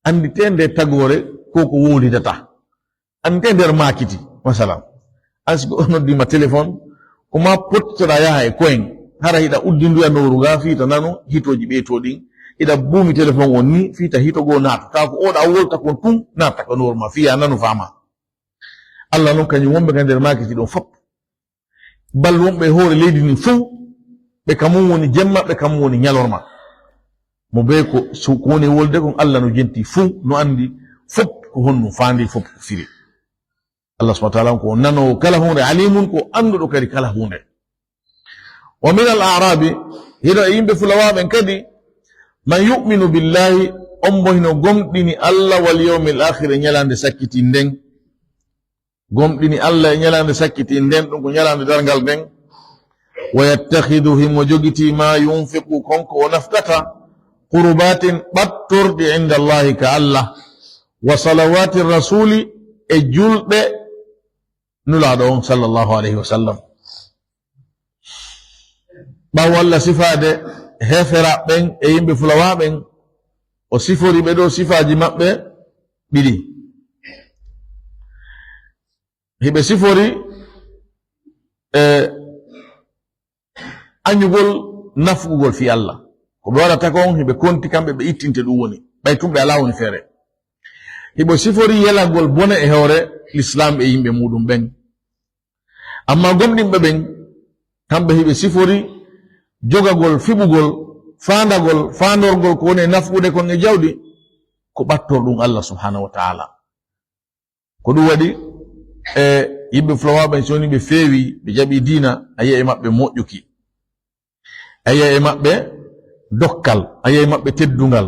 Annditee nde tagoore ko ko wowlidata. Annditee nder maakiti, masalan. An si goɗɗo noddi ma téléphone, ko ma pottitoɗa yaha e koyen, hara hiɗa uddinduya nowru nga fiita nanu hitooji ɓeyto ɗin. Hiɗa buumi téléphone on ni fiita hito goo naato. Taa ko oɗa wolta kon tun naatta ko nowru ma fiya nanu faama. Allah non kañum wonɓe ka nder maakiti ɗon fop. Bal wonɓe e hoore leydi ndin fow, ɓe ka mum woni jemma, ɓe ka mum woni ñalorma. Mo bee ko, so ko woni e wolde kon, Allah no jenti fow, no anndi fow ko honɗum faandi, fow ko firi. Allah subhanahu wa ta'ala on ko o nanoowo kala huunde, alimun ko o annduɗo kadi kala huunde. Wa min al a'rabi, hino e yimɓe fulawaaɓen kadi, man yu'minu billahi, on mo hino gomɗini Allah wal yawmil akhir e ñalaande sakkitin nden. Gomɗini Allah e ñalaande sakkiti nden, ɗum ko ñalaande darngal nden. Wa yattakhidu, himo jogiti ma yunfiqu, kon ko o naftata, qurbatin, ɓattorɗi, inda Allahi, ka Allah, wa salawati rasuli, e julɓe Nulaaɗo on, sallallahu alayhi wa sallam. Ɓaawo Allah sifaade heeferaaɓe ɓen e yimɓe fulawaa ɓen, o sifori ɓe ɗo sifaaji maɓɓe ɗiɗi. Hiɓe sifori, e, añugol nafgugol fii Allah. Ko ɓe waɗata kon, hiɓe konti kamɓe ɓe ittinte ɗum woni. Ɓay tun ɓe alaa woni feere. Hiɓe sifori yelagol bone e hoore Lislaam e yimɓe muuɗum ɓen. Amma gomɗinɓe ɓen, kamɓe hiɓe sifori jogagol, fiɓugol, faandagol, faandorgol ko woni e nafqude kon e jawdi, ko ɓattor ɗum Allah subhanahu wa ta'ala. Ko ɗum waɗi e yimɓe fulawaaɓe ɓen, so woni ɓe feewi, ɓe jaɓi diina, a yi'a e maɓɓe moƴƴuki. A yi'a e maɓɓe dokkal, a yi'a e maɓɓe teddungal.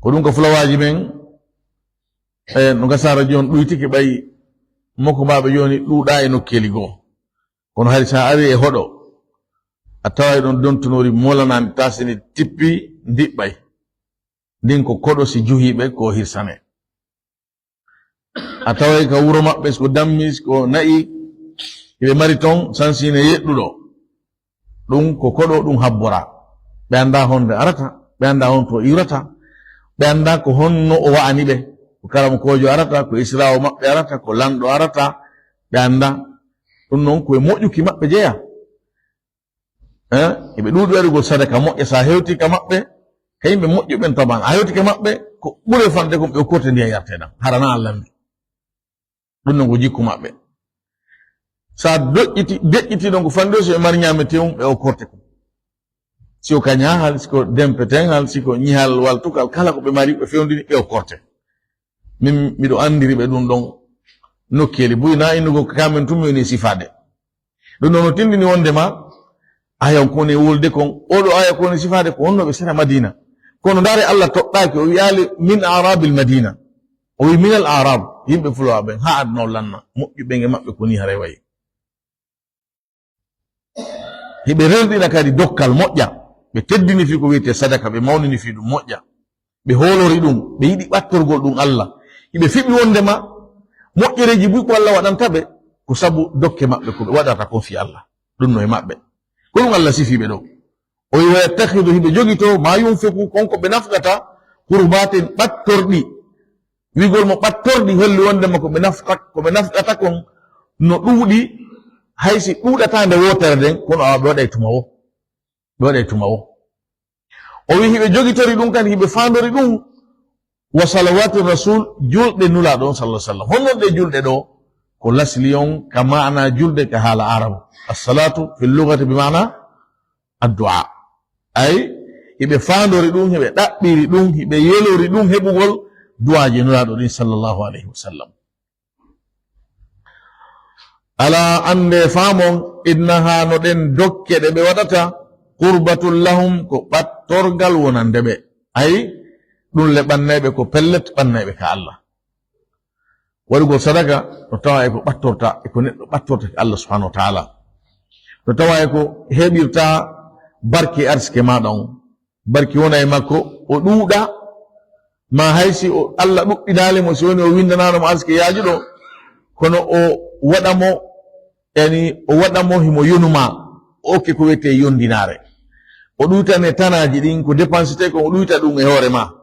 Ko ɗum ko fulawaaji men, e no gasara jooni ɗuytike ɓay moko maɓɓe jooni ɗuuɗa e nokkeeli goo. Kono hari sa ari e hoɗo, a taway ɗon dontunori molanaandi tasini tippi ndiɓɓay. Ndin ko koɗo si juhiiɓe ko hirsane. A taway ka wuro maɓɓe, ko dammi, ko na'i, hiɓe mari ton sansine yeɗɗuɗo. Ɗum ko koɗo ɗum habbora. Ɓe annda honde arata, ɓe annda honto iwrata, ɓe annda ko honno o wa'ani ɓe. Ko karamokoojo arata, ko israawo maɓɓe arata, ko lanɗo arata, ɓe annda. Ɗum noon ko e moƴƴuki maɓɓe jeya. Eh, eɓe ɗuuɗi waɗugol sadaka moƴƴa, so a hewti ka maɓɓe, ka yimɓe moƴƴuɓe ɓen taban, a hewti ka maɓɓe, ko ɓure fande kon ɓe okkorte ndiyan yarte ɗan, hara na Allah wi. Ɗum non ko jikku maɓɓe. Sa doƴƴiti, deƴƴiti ɗon ko fande, so ɓe mari ñaametee mum, ɓe okkorte kon. Si ko kañahal, si ko dempetengal, si ko ñihal waltukal, kala ko ɓe mari, ɓe fewndini, ɓe okkorte. Min miɗo anndiri ɓe ɗum ɗon nokkeeli buy, na innugol ka men tun mi woni sifaade. Ɗum ɗon no tindini wondema aya on ko woni e wolde kon, oɗo aya ko woni sifaade ko wonno ɓe sera Madina. Kono ndaare, Allah toɗɗaaki, o wi'aali min a'rabil Madina. O wi'i minal a'rab, yimɓe fulawaaɓe ɓen, haa aduna o lanna, moƴƴuɓe ɓen e maɓɓe ko ni haray wayi. Hiɓe rerɗina kadi dokkal moƴƴa, ɓe teddini fii ko wi'etee sadaka, ɓe mawnini fii ɗum moƴƴa, ɓe hoolori ɗum, ɓe yiɗi ɓattorgol ɗum Allah. Hiɓe fiɓi wondema moƴƴereeji buy ko Allah waɗanta ɓe, ko sabu dokke maɓɓe ko ɓe waɗata kon fii Allah. Ɗum no e maɓɓe. Ko ɗum Allah sifii ɓe ɗo. O wi'i, "Wa yattakhidhu", hiɓe jogitoo, "ma yunfiqu", kon ko ɓe nafqata, "qurbatin", ɓattorɗi. Wi'gol mo ɓattorɗi holli wondema ko ɓe nafqa-, ko ɓe nafqata kon no ɗuuɗi, hay si ɗuuɗataa nde wootere nden, kono awa ɓe waɗay tuma woo. Ɓe waɗay tuma woo. O wi'i hiɓe jogitori ɗum kan, hiɓe faandori ɗum, "wa salawati rasul", julɗe Nulaaɗo on sallallahu alaihi wasallam. Honno ɗe julɗe ɗo? Ko lasli on ka maana julde ka haala Arabu. As-salatu fil lughati bi maana addu'a. Ay, hiɓe faandori ɗum, hiɓe ɗaɓɓiri ɗum, hiɓe yelori ɗum heɓugol du'aaji Nulaaɗo ɗin sallallahu alayhi wa sallam. Alaa, anndee, faamon, innaha, no ɗen dokke ɗe ɓe waɗata, qurbatun lahum, ko ɓattorgal wonande ɓe. Ay, ɗum le ɓannay ɓe, ko pellet ɓannay ɓe ka Allah. Waɗugol sadaka no tawa e ko ɓattorta, e ko neɗɗo ɓattorta ka Allah subhanahu wa ta'ala. No tawa e ko heɓirta barke arsike maaɗa on. Barke wona e makko, o ɗuuɗa, ma hay si o, Allah ɗuɗɗinaali mo, si woni o winndanaano mo arsike yaajuɗo, kono o waɗa mo, yani, o waɗa mo himo yonu ma, o okke ko wiyetee yondinaare. O ɗuytan e tanaaji ɗin, ko dépensité kon, o ɗuyta ɗum e hoore ma.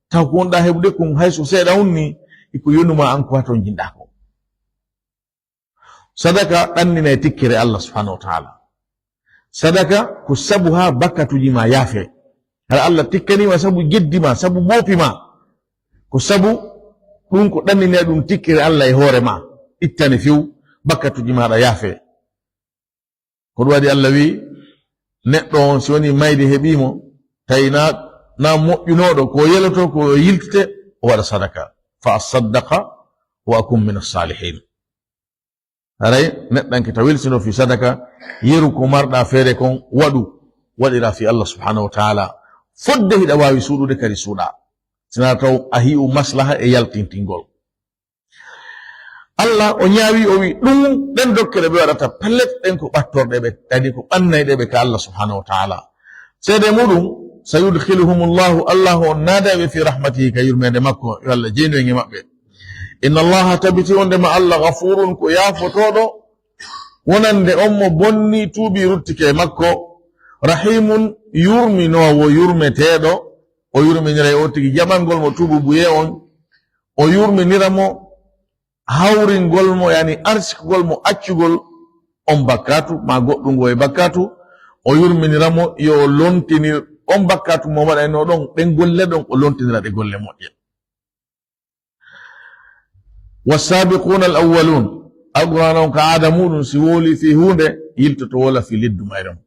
Taw ko wonɗaa heɓude kon, hay so seeɗa wonni, e ko yonu ma an ko hatonjinɗaa ko. Sadaka ɗannina e tikkere Allah subhanahu wa ta'ala. Sadaka ko sabu haa bakkatuuji ma yaafe. Hara Allah tikkanii ma sabu jeddi ma, sabu boopi ma. Ko sabu ɗum ko ɗannina ɗum tikkere Allah e hoore ma. Ittane few bakkatuuji maaɗa yaafe. Ko ɗum waɗi Allah wi'i, neɗɗo on si woni mayde heɓii mo, tawi na, na moƴƴunooɗo, ko yeloto, ko yiltite, o waɗa sadaka. Fa asaddaqa wa akun min as-salihin. Haray neɗɗanke taw welsino fii sadaka, yeru ko marɗa feere kon, waɗu, waɗira fii Allah subhanahu wa ta'ala. Fodde hiɗa waawi suuɗude kadi suuɗa. Sina taw a hi'u maslaha e yaltintingol. Allah o ñaawi, o wi, ɗum ɗen dokkere ɓe waɗata, pellet ɗen ko ɓattorɗe ɓe, kadi ko ɓannayɗe ɓe ka Allah subhanahu wa ta'ala. Seede muɗum, sayudkhiluhumullahu, Allah on naada ɓe fi rahmatihi, ka yurmeende makko, yo Allah jeynu en e maɓɓe. Inna Allaha, tabiti wondema Allah, ghafurun, ko yaafotooɗo, wonande on mo bonni tuubi ruttike e makko, rahimun, yurminoowo, yurmeteeɗo, o yurminiray o tigi jaɓangol mo tuubu buye on, o yurminira mo hawringol mo, yani arsikugol mo accugol on bakkatu, ma goɗɗum ngo e bakkatu, o yurminira mo yo o lontinir on bakkatu mo waɗayno ɗon, ɗen golle ɗon, o lontinira ɗe golle moƴƴe. Wassaabiquuna al-awwaluun, Alqur'aana on ka aada muuɗum, si woolii fii huunde, yiltoto woola fii leddu mayre on.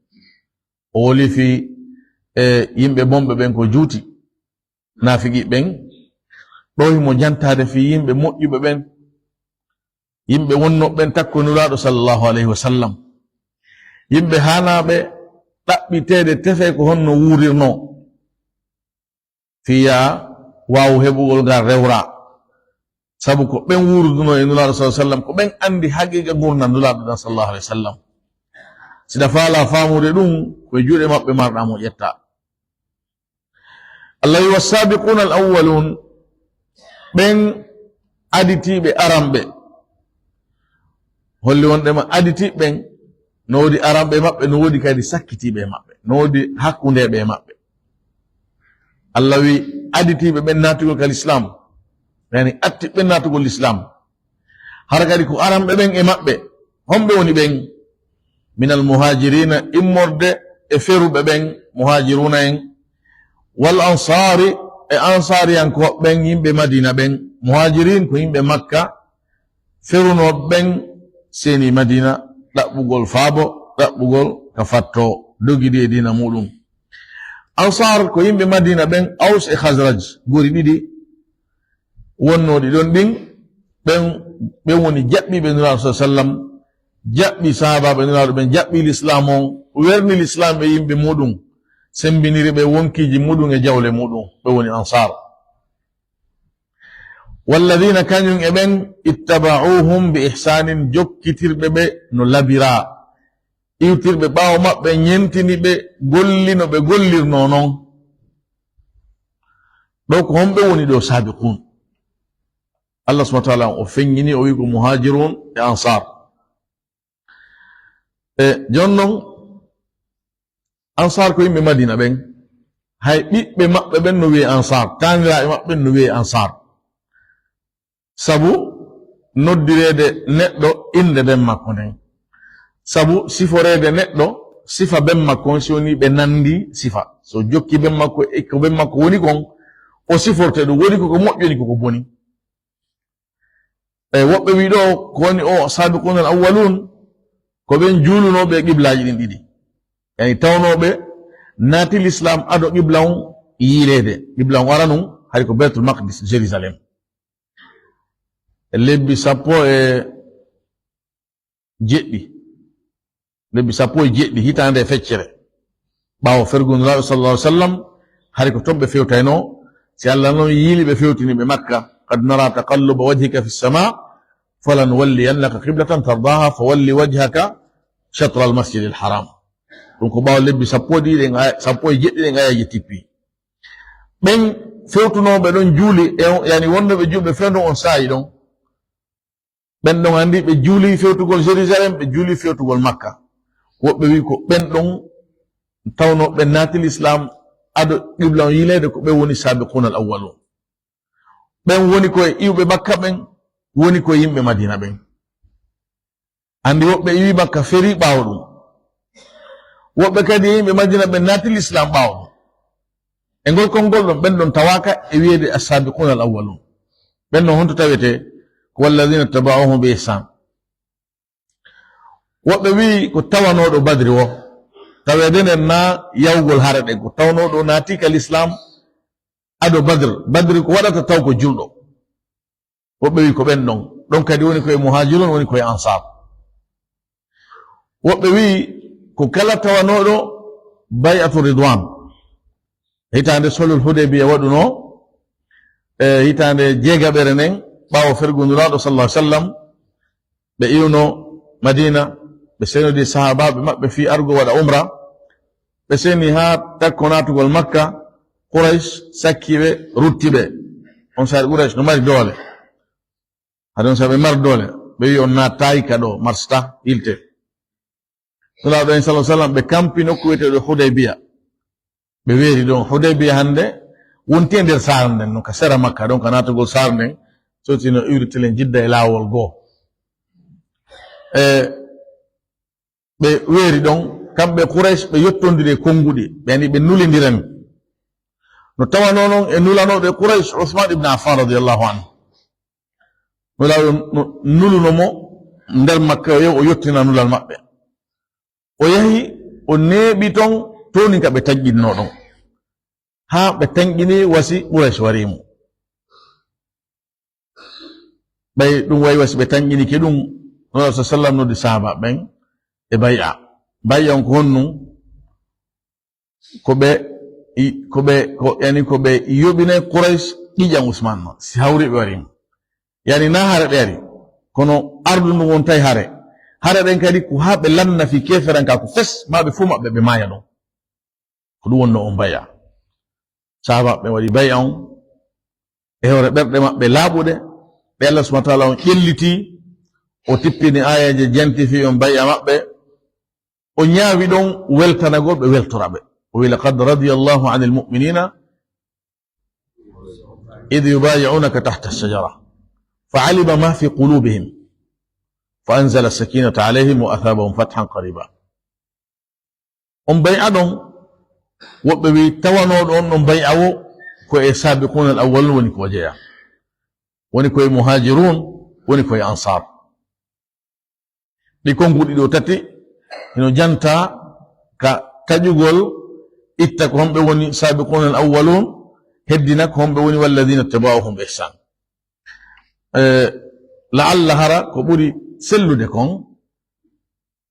O woolii fii, e, yimɓe bonɓe ɓen ko juuti, naafiqi ɓen. Ɗoo himo jantaade fii yimɓe moƴƴuɓe ɓen, yimɓe wonnooɓe ɓen takko Nulaaɗo sallallahu alayhi wa sallam. Yimɓe haanaaɓe ɗaɓɓiteede tefee ko honno wuurirnoo. Fii yo a waawu heɓugol ngal rewraa. Sabu ko ɓen wuurudunoo e Nulaaɗo sallallahu alayhi wa sallam, ko ɓen anndi haqiiqa ngurndan Nulaaɗo ɗan sallallahu alayhi wa sallam. Si ɗa faalaa faamude ɗum, ko e juuɗe maɓɓe marɗaa mo ƴettaa. Allah wi, "Wassaabiquuna al-awwaluun", ɓen aditiiɓe aranɓe. Holli wonde ma aditiiɓe ɓen, no woodi aranɓe e maɓɓe, no woodi kadi sakkitiiɓe e maɓɓe, no woodi hakkundeeɓe e maɓɓe. Allah wi, aditiiɓe ɓen naatugol ka lislaam, yani atti ɓen naatugol lislaam. Hara kadi ko aranɓe ɓen e maɓɓe, homɓe woni ɓen? Minal muhaajiriina, immorde e feruɓe ɓen, muhaajiruuna en, wal ansaari, e ansaariyankooɓe ɓen, yimɓe Madiina ɓen. Muhaajiriin ko yimɓe Makka, ferunooɓe ɓen seeni Madiina, ɗaɓɓugol faabo, ɗaɓɓugol ka fattoo, dogidi e diina muuɗum. Ansaar ko yimɓe Madiina ɓen, Aws e Khazraj, gori ɗiɗi wonnooɗi ɗon ɗin, ɓen, ɓen woni jaɓɓiiɓe Nulaaɗo sallallahu alayhi wa sallam, jaɓɓii sahaabaaɓe Nulaaɗo ɓen, jaɓɓii lislaam on, werni lislaam e yimɓe muuɗum, sembiniri ɓe wonkiiji muuɗum e jawle muuɗum, ɓe woni Ansaar. Walladiina, kañum e ɓen, ittaba'uuhum bi ihsaanin, jokkitirɓe ɓe no labiraa, iwtirɓe ɓaawo maɓɓe, ñentini ɓe, golli no ɓe gollirnoo non. Ɗoo ko homɓe woni ɗoo saabiquun? Allah subhaanahu wa ta'aalaa o feññini, o wi ko muhaajiruun e ansaar. E jooni non, ansaar ko yimɓe Madiina ɓen, hay ɓiɓɓe maɓɓe ɓen no wi'ee ansaar, taaniraaɓe maɓɓe ɓen no wi'ee ansaar. Sabu noddireede neɗɗo innde ben makko nden. Sabu siforeede neɗɗo sifa ben makko on, si woni ɓe nanndi sifa. So jokki ben makko, e ko ben makko woni kon, o siforte ɗum. Woni ko ko moƴƴi, woni ko ko boni. E woɓɓe wi ɗoo, ko woni o saabiquuna al-awwaluun, ko ɓen juulunooɓe e qiblaaji ɗin ɗiɗi. Yani tawnooɓe naati lislaam ado qibla on yiileede. Qibla on aranun, hari ko Baytul Maqdis, Jérusalem. E lebbi sappo e jeɗɗi, lebbi sappo e jeɗɗi, hitaande e feccere, ɓaawo fergu Nulaaɗo sallallahu alaihi wasallam, hari ko ton ɓe fewtaynoo. Si Allah non yiili ɓe, fewtini ɓe Makka, "Qad nara taqalluba wajhika fi samaa, falanuwalliyannaka qiblatan tardaha, fawalli wajhaka shatral masjidil haram." Ɗum ko ɓaawo lebbi sappo e ɗiɗi ɗen, aya, sappo e jeɗɗi ɗen, ayaaji tippi. Ɓen fewtunooɓe ɗon juuli, e on, yani wonnooɓe juulɓe fewndo on saa'i ɗon, ɓen ɗon anndi ɓe juuli fewtugol Jérusalem, ɓe juuli fewtugol Makka. Woɓɓe wi ko ɓen ɗon tawnoo ɓe naati lislaam ado qibla on yiileede, ko ɓen woni saabiquuna al-awwaluun. Ɓen woni ko e iwɓe Makka ɓen, woni ko e yimɓe Madiina ɓen. Anndi woɓɓe iwi Makka ferii ɓaawo ɗum. Woɓɓe kadi e yimɓe Madiina ɓen naati lislaam ɓaawo ɗum. E ngol konngol ɗon, ɓen ɗon tawaaka e wiyeede as-saabiquuna al-awwaluun. Ɓen non honto tawetee? Ko walladiina taba'uuhum bi ihsaan. Woɓɓe wi'i ko tawanooɗo Badri o, taweede nden na yawgol hare ɗen, ko tawnooɗo naati ka lislaam ado Badr. Badri ko waɗata taw ko julɗo. Woɓɓe wi'i ko ɓen ɗon. Ɗon kadi woni ko e muhaajiruun, woni ko e ansaar. Woɓɓe wi'i ko kala tawanooɗo bay'atu Ridwaan. Hitaande sulhul Hudaybiya waɗunoo, e hitaande jeegaɓere nden, ɓaawo fergu Nulaaɗo sallallahu alaihi wasallam, ɓe iwno Madiina, ɓe seenodi sahaabaaɓe maɓɓe fii argo waɗa umra. Ɓe seeni haa takko naatugol Makka, Quraysh sakki ɓe, rutti ɓe. On saa'i Quraysh no mari doole. Hade on saa'i ɓe mari doole, ɓe wi'i on naataay ka ɗoo, marsata, ilte. Nulaaɗo en sallallahu alaihi wasallam, ɓe kampi nokku wi'eteeɗo Hudaybiya. Ɓe weeri ɗon. Hudaybiya hannde wonti e nder saare nden, no ka sera Makka ɗon, ka naatugol saare nden, soti no iwritelen Jidda e laawol goo. E ɓe weeri ɗon, kamɓe Quraysh, ɓe yottondiri e konnguɗi, ɓe ani ɓe nulindiran. No tawanoo non e nulanooɗo e Quraysh, Usmaan ibn Affaan radiyallahu anhu. Nulaaɗo no nuluno mo, nder Makka, o yahi o yottina nulal maɓɓe. O yahi, o neeɓi ton, towni ka ɓe tanƴinno ɗon. Haa ɓe tanƴini wasi Quraysh wari mo. Ɓay ɗum wayi wasi ɓe tanƴini ki ɗum, Nulaaɗo sallallahu alaihi wasallam noddi sahaaba ɓen e bay'a. Bay'a on ko honɗum? Ko ɓe, i-, ko ɓe, ko, yani ko ɓe yoɓinay Quraysh ƴiiƴan Usmaan non. Si hawri ɓe wari mo. Yani na hare ɓe ari. Kono ardu ndu won tay hare. Hare ɗen kadi ko haa ɓe lanna fi keeferankaaku fes, ma ɓe fuu maɓɓe ɓe maaya ɗon. Ko ɗum wonnoo on bay'a. Sahaaba ɓe waɗi bay'a on. E hoore ɓerɗe maɓɓe laaɓuɗe, ɓe Allah subhanahu wa ta'ala on ƴelliti, o tippini aayeeje janti fi on bay'a maɓɓe. O ñaawi ɗon weltanagol ɓe, weltora ɓe. O wi, "Laqad radiyallahu anil mu'minina idh yubayi'unaka tahta ash-shajara. Fa alima ma fi qulubihim. Fa anzala sakinata alayhim wa athabahum fathan qariba." On bay'a ɗon, woɓɓe wi tawanooɗo on ɗon bay'a wo, ko e saabiquuna al-awwalun woni ko o jeyaa. Woni ko e muhajirun, woni ko e ansar. Ɗi konnguɗi ɗo tati, hino janta ka taƴugol, itta ko homɓe woni saabiquuna al-awwalun, heddina ko homɓe woni walladhina taba'uhum bi ihsan. Eh, la'alla hara ko ɓuri sellude kon,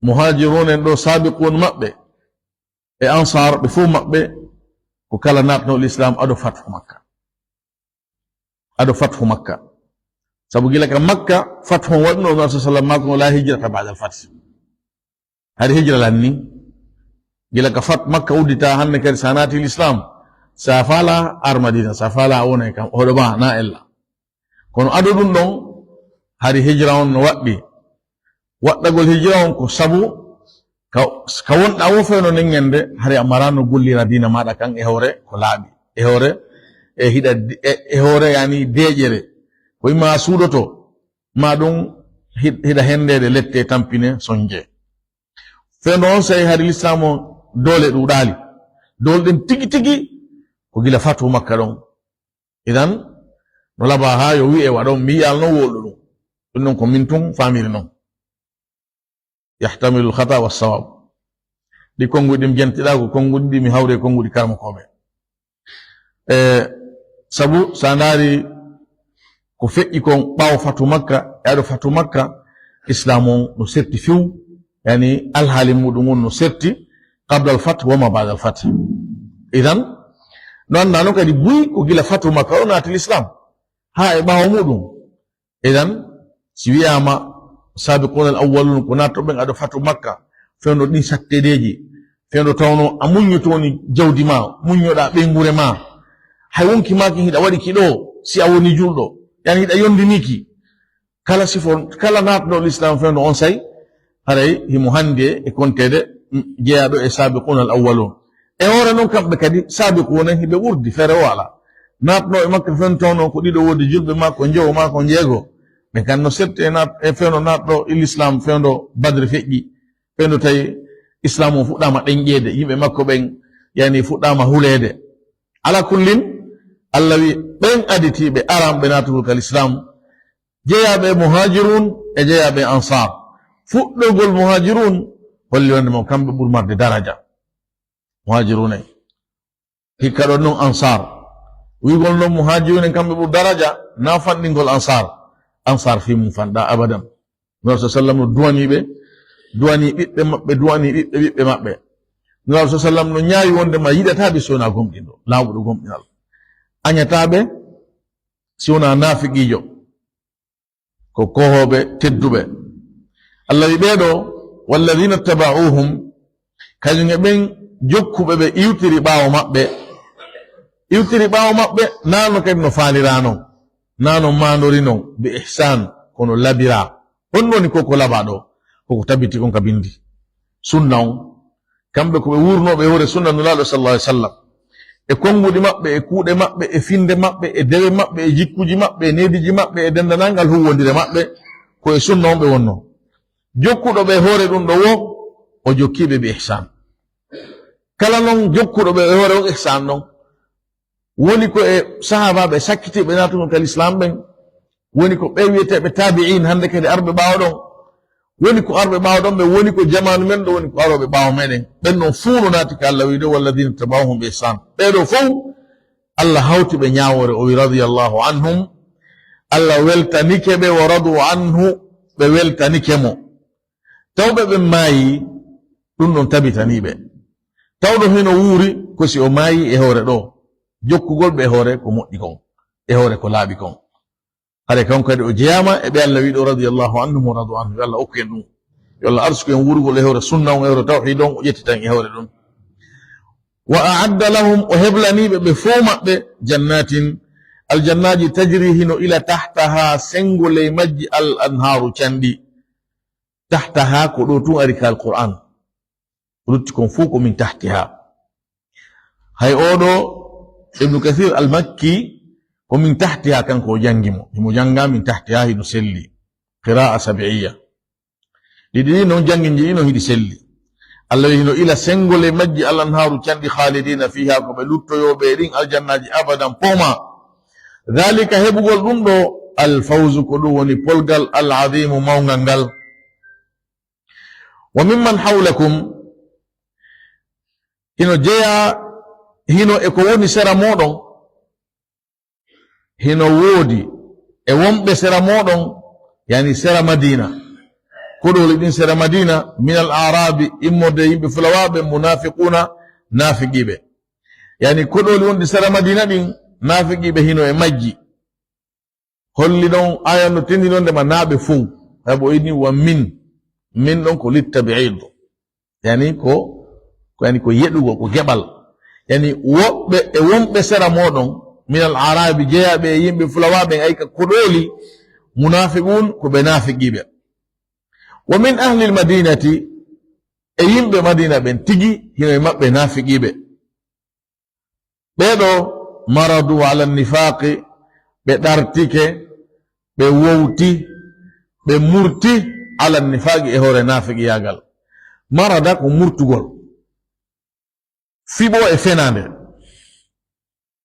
muhajirun en ɗo, saabiquun maɓɓe e ansar ɓe fof maɓɓe ko kala naatnoo l'islam ado fathu Makka. Ado fathu Makka. Sabu gila ka Makka, fathu on waɗuno, Nabi sallallahu alaihi wasallam maako, "La hijrata ba'da al-fath." Hari hijra lanni. Gila ka fat Makka uddita hannde kadi sa naati l'islam, sa fala ar Madina, sa fala wona e kam, hoɗo ba na ella. Kono ado ɗum ɗon, hari hijra on no waɗɗi. Waɗɗagol hijra on ko sabu ka, ka wonɗa wo fewno nen ñande, hari a marano gollira diina maɗa kan e hoore ko laaɓi. E hoore, e hiɗa, e, e hoore yani deeƴere. Ko imma a suuɗoto, ma ɗum hiɗ-, hiɗa hendeede lette tampine sonje. Fewndo on sey hari l'islam on doole ɗuuɗaali. Doole ɗen tigi tigi ko gila fatu Makka ɗon. Idan, no laba ha yo wi'e waɗon, mi yi'al non wolu ɗum. Ɗum non ko min tun famiri non. Yahtamilu al-khata wa sawab. Ɗi konnguɗi mi jentiɗa ko konnguɗi ɗi mi hawre konnguɗi karmakooɓe. E, sabu sa ndaari ko feƴƴi kon ɓaawo fatu Makka, e ado fatu Makka, Islam on no serti few, yani alhaali muɗum on no serti, qabla al-fath wa ma ba'da al-fath. Idan, no annda non kadi buy ko gila fatu Makka o naati l'islam. Ha e ɓaawo muɗum. Idan, si wi'ama sabiqun al-awwalun ko naatto ɓen ado fatu Makka, fewndo ɗin sattedeji, fewndo tawno a muññoto woni jawdi ma, muññoɗa ɓeynguure ma. Hay wonki maaki hiɗa waɗi ki ɗo, si a woni julɗo, yani hiɗa yondiniki. Kala sifo, kala naatɗo l'islam fewndo on say, haray himo hannde e konteede, mm, jeyaaɗo e saabiquuna al awwaluun. E hoore non, kamɓe kadi saabiquuna hiɓe ɓurdi, feere o alaa. Naatnoo e Makka fewndo tawno ko ɗiɗo woodi julɓe maa ko njowo maa ko njeego. Ɓe kan no sette e naat-, e fewndo naatɗo e l'islam, fewndo Badri feƴƴi. Fewndo tawi islam o fuɗɗaama ɗenƴeede, yimɓe makko ɓen, yani, fuɗɗaama huleede. Alaa kullin, Allah wi, ɓen aditiiɓe aranɓe naatugol ka l'islam, jeyaaɓe e muhajirun e jeyaaɓe e ansar. Fuɗɗogol muhajirun holli wonde mo kamɓe ɓuri marde daraja. Muhajirun en. Hikka ɗon non ansar. Wi'gol non muhajirun en kamɓe ɓuri daraja, na fanɗingol ansar. Ansar fii mum fanɗa abadan. Nulaaɗo sallam no duwanii ɓe, duwanii ɓiɓɓe maɓɓe, duwanii ɓiɓɓe ɓiɓɓe maɓɓe. Nulaaɗo sallam no ñaawi wonde ma yiɗataa ɓe si wonaa gomɗinɗo, laawuɗo gomɗinal. Añataa ɓe si wonaa naafiqiijo. Ko kohooɓe tedduɓe. Allah wi ɓee ɗoo, "Walladina taba'uhum", kañum e ɓen jokkuɓe ɓe iwtiri ɓaawo maɓɓe. Iwtiri ɓaawo maɓɓe, naa no kadi no faaliraa non, naa no maandori non, bi ihsan, kono labiraa. Honɗum woni ko, ko labaa ɗoo? Ko ko tabiti kon ka bindi. Sunna on. Kamɓe ko ɓe wuurnooɓe e hoore sunna Nulaaɗo sallallahu alaihi wasallam. E konnguɗi maɓɓe, e kuuɗe maɓɓe, e finnde maɓɓe, e dewe maɓɓe, e jikkuuji maɓɓe, e neediiji maɓɓe, e denndaangal huuwondire maɓɓe, ko e sunna on ɓe wonnoo. Jokkuɗo ɓe e hoore ɗum ɗoo wo, o jokkii ɓe bi ihsan. Kala non jokkuɗo ɓe e hoore on ihsan ɗon, woni ko e sahaabaaɓe sakkitiiɓe naatugol ka l'islam ɓen, woni ko ɓe wi'eteeɓe taabi'iin hannde kadi arɓe ɓaawo ɗon. Woni ko arɓe ɓaawo ɗon ɓe, woni ko jamaanu men ɗo, woni ko arooɓe ɓaawo meɗen. Ɓen ɗon fuu no naati ka Allah wiide, "Walladina tabauhum bi ihsan." Ɓee ɗo fow Allah hawti ɓe ñaawoore, o wi, "Radiyallahu anhum." Allah weltanike ɓe, "Wa radu anhu." Ɓe weltanike mo. Tawɓe ɓen maayi, ɗum ɗon tabitanii ɓe. Tawɗo hino wuuri ko si o maayi e hoore ɗo, jokkugol ɓe e hoore ko moƴƴi kon, e hoore ko laaɓi kon. Hare kanko kadi o jeyaama e ɓe Allah wiɗo, "Radiyallahu anhum wa radu anhu." Yo Allah okku en ɗum. Yo Allah arsuku en wuurugol e hoore sunna on, e hoore tawhiid on, o ƴettitan e hoore ɗum. "Wa a'adda lahum," o heblanii ɓe, ɓe fow maɓɓe, "jannatin," aljannaaji, "tajri," hino ila, "tahtaha," senngo ley majji, "al anhaaru," canɗi. "Tahtaha," ko ɗo tun ari ka Alqur'an. Ko lutti kon fow ko "min tahtiha." Hay oɗo Ibnu Kathir al-Makki, ko "min tahtiha" kanko o janngi mo. Himo jannga "min tahtiha", hino selli. Qira'a sab'iyya. Ɗiɗi ɗi non janngi, ɗi non hiɗi selli. Allah wi hino ila senngo ley majji, "al anhaaru," canɗi, "khalidina fiha," ko ɓe luttoyooɓe e ɗin aljannaaji abadan poma. "Dhalika," heɓugol ɗum ɗo, "al fawzu," ko ɗum woni polgal, "al azimu," mawngal ngal. "Wa mimman hawlakum," hino jeyaa, hino e ko woni sera mooɗon, hino woodi e wonɓe sera mooɗon, yani sera Madina. Koɗooli ɗin sera Madina, "minal aarabi," immorde yimɓe fulawaaɓe, "munafiquna," naafiqiiɓe. Yani koɗooli wonɗi sera Madina ɗin, naafiqiiɓe hino e majji. Holli ɗon, aya no tindi ɗon ndema naaɓe fow. Sabu o inni "wa min." Min ɗon ko littabi'id. Yani ko, ko, yani ko yeɗugol, ko geɓal. Yani woɓɓe e wonɓe sera mooɗon, "minal aarabi," jeyaaɓe e yimɓe fulawaaɓe, ay ka koɗooli, "munafiqun," ko ɓe naafiqiiɓe. "Wa min ahlil madinati," e yimɓe Madina ɓen tigi, hino e maɓɓe naafiqiiɓe. Ɓee ɗo, "maradu ala nifaqi," ɓe ɗartike, ɓe wowti, ɓe murti, "ala nifaqi," e hoore naafiqiyaagal. Marada ko murtugol. Fiɓo e fenaande.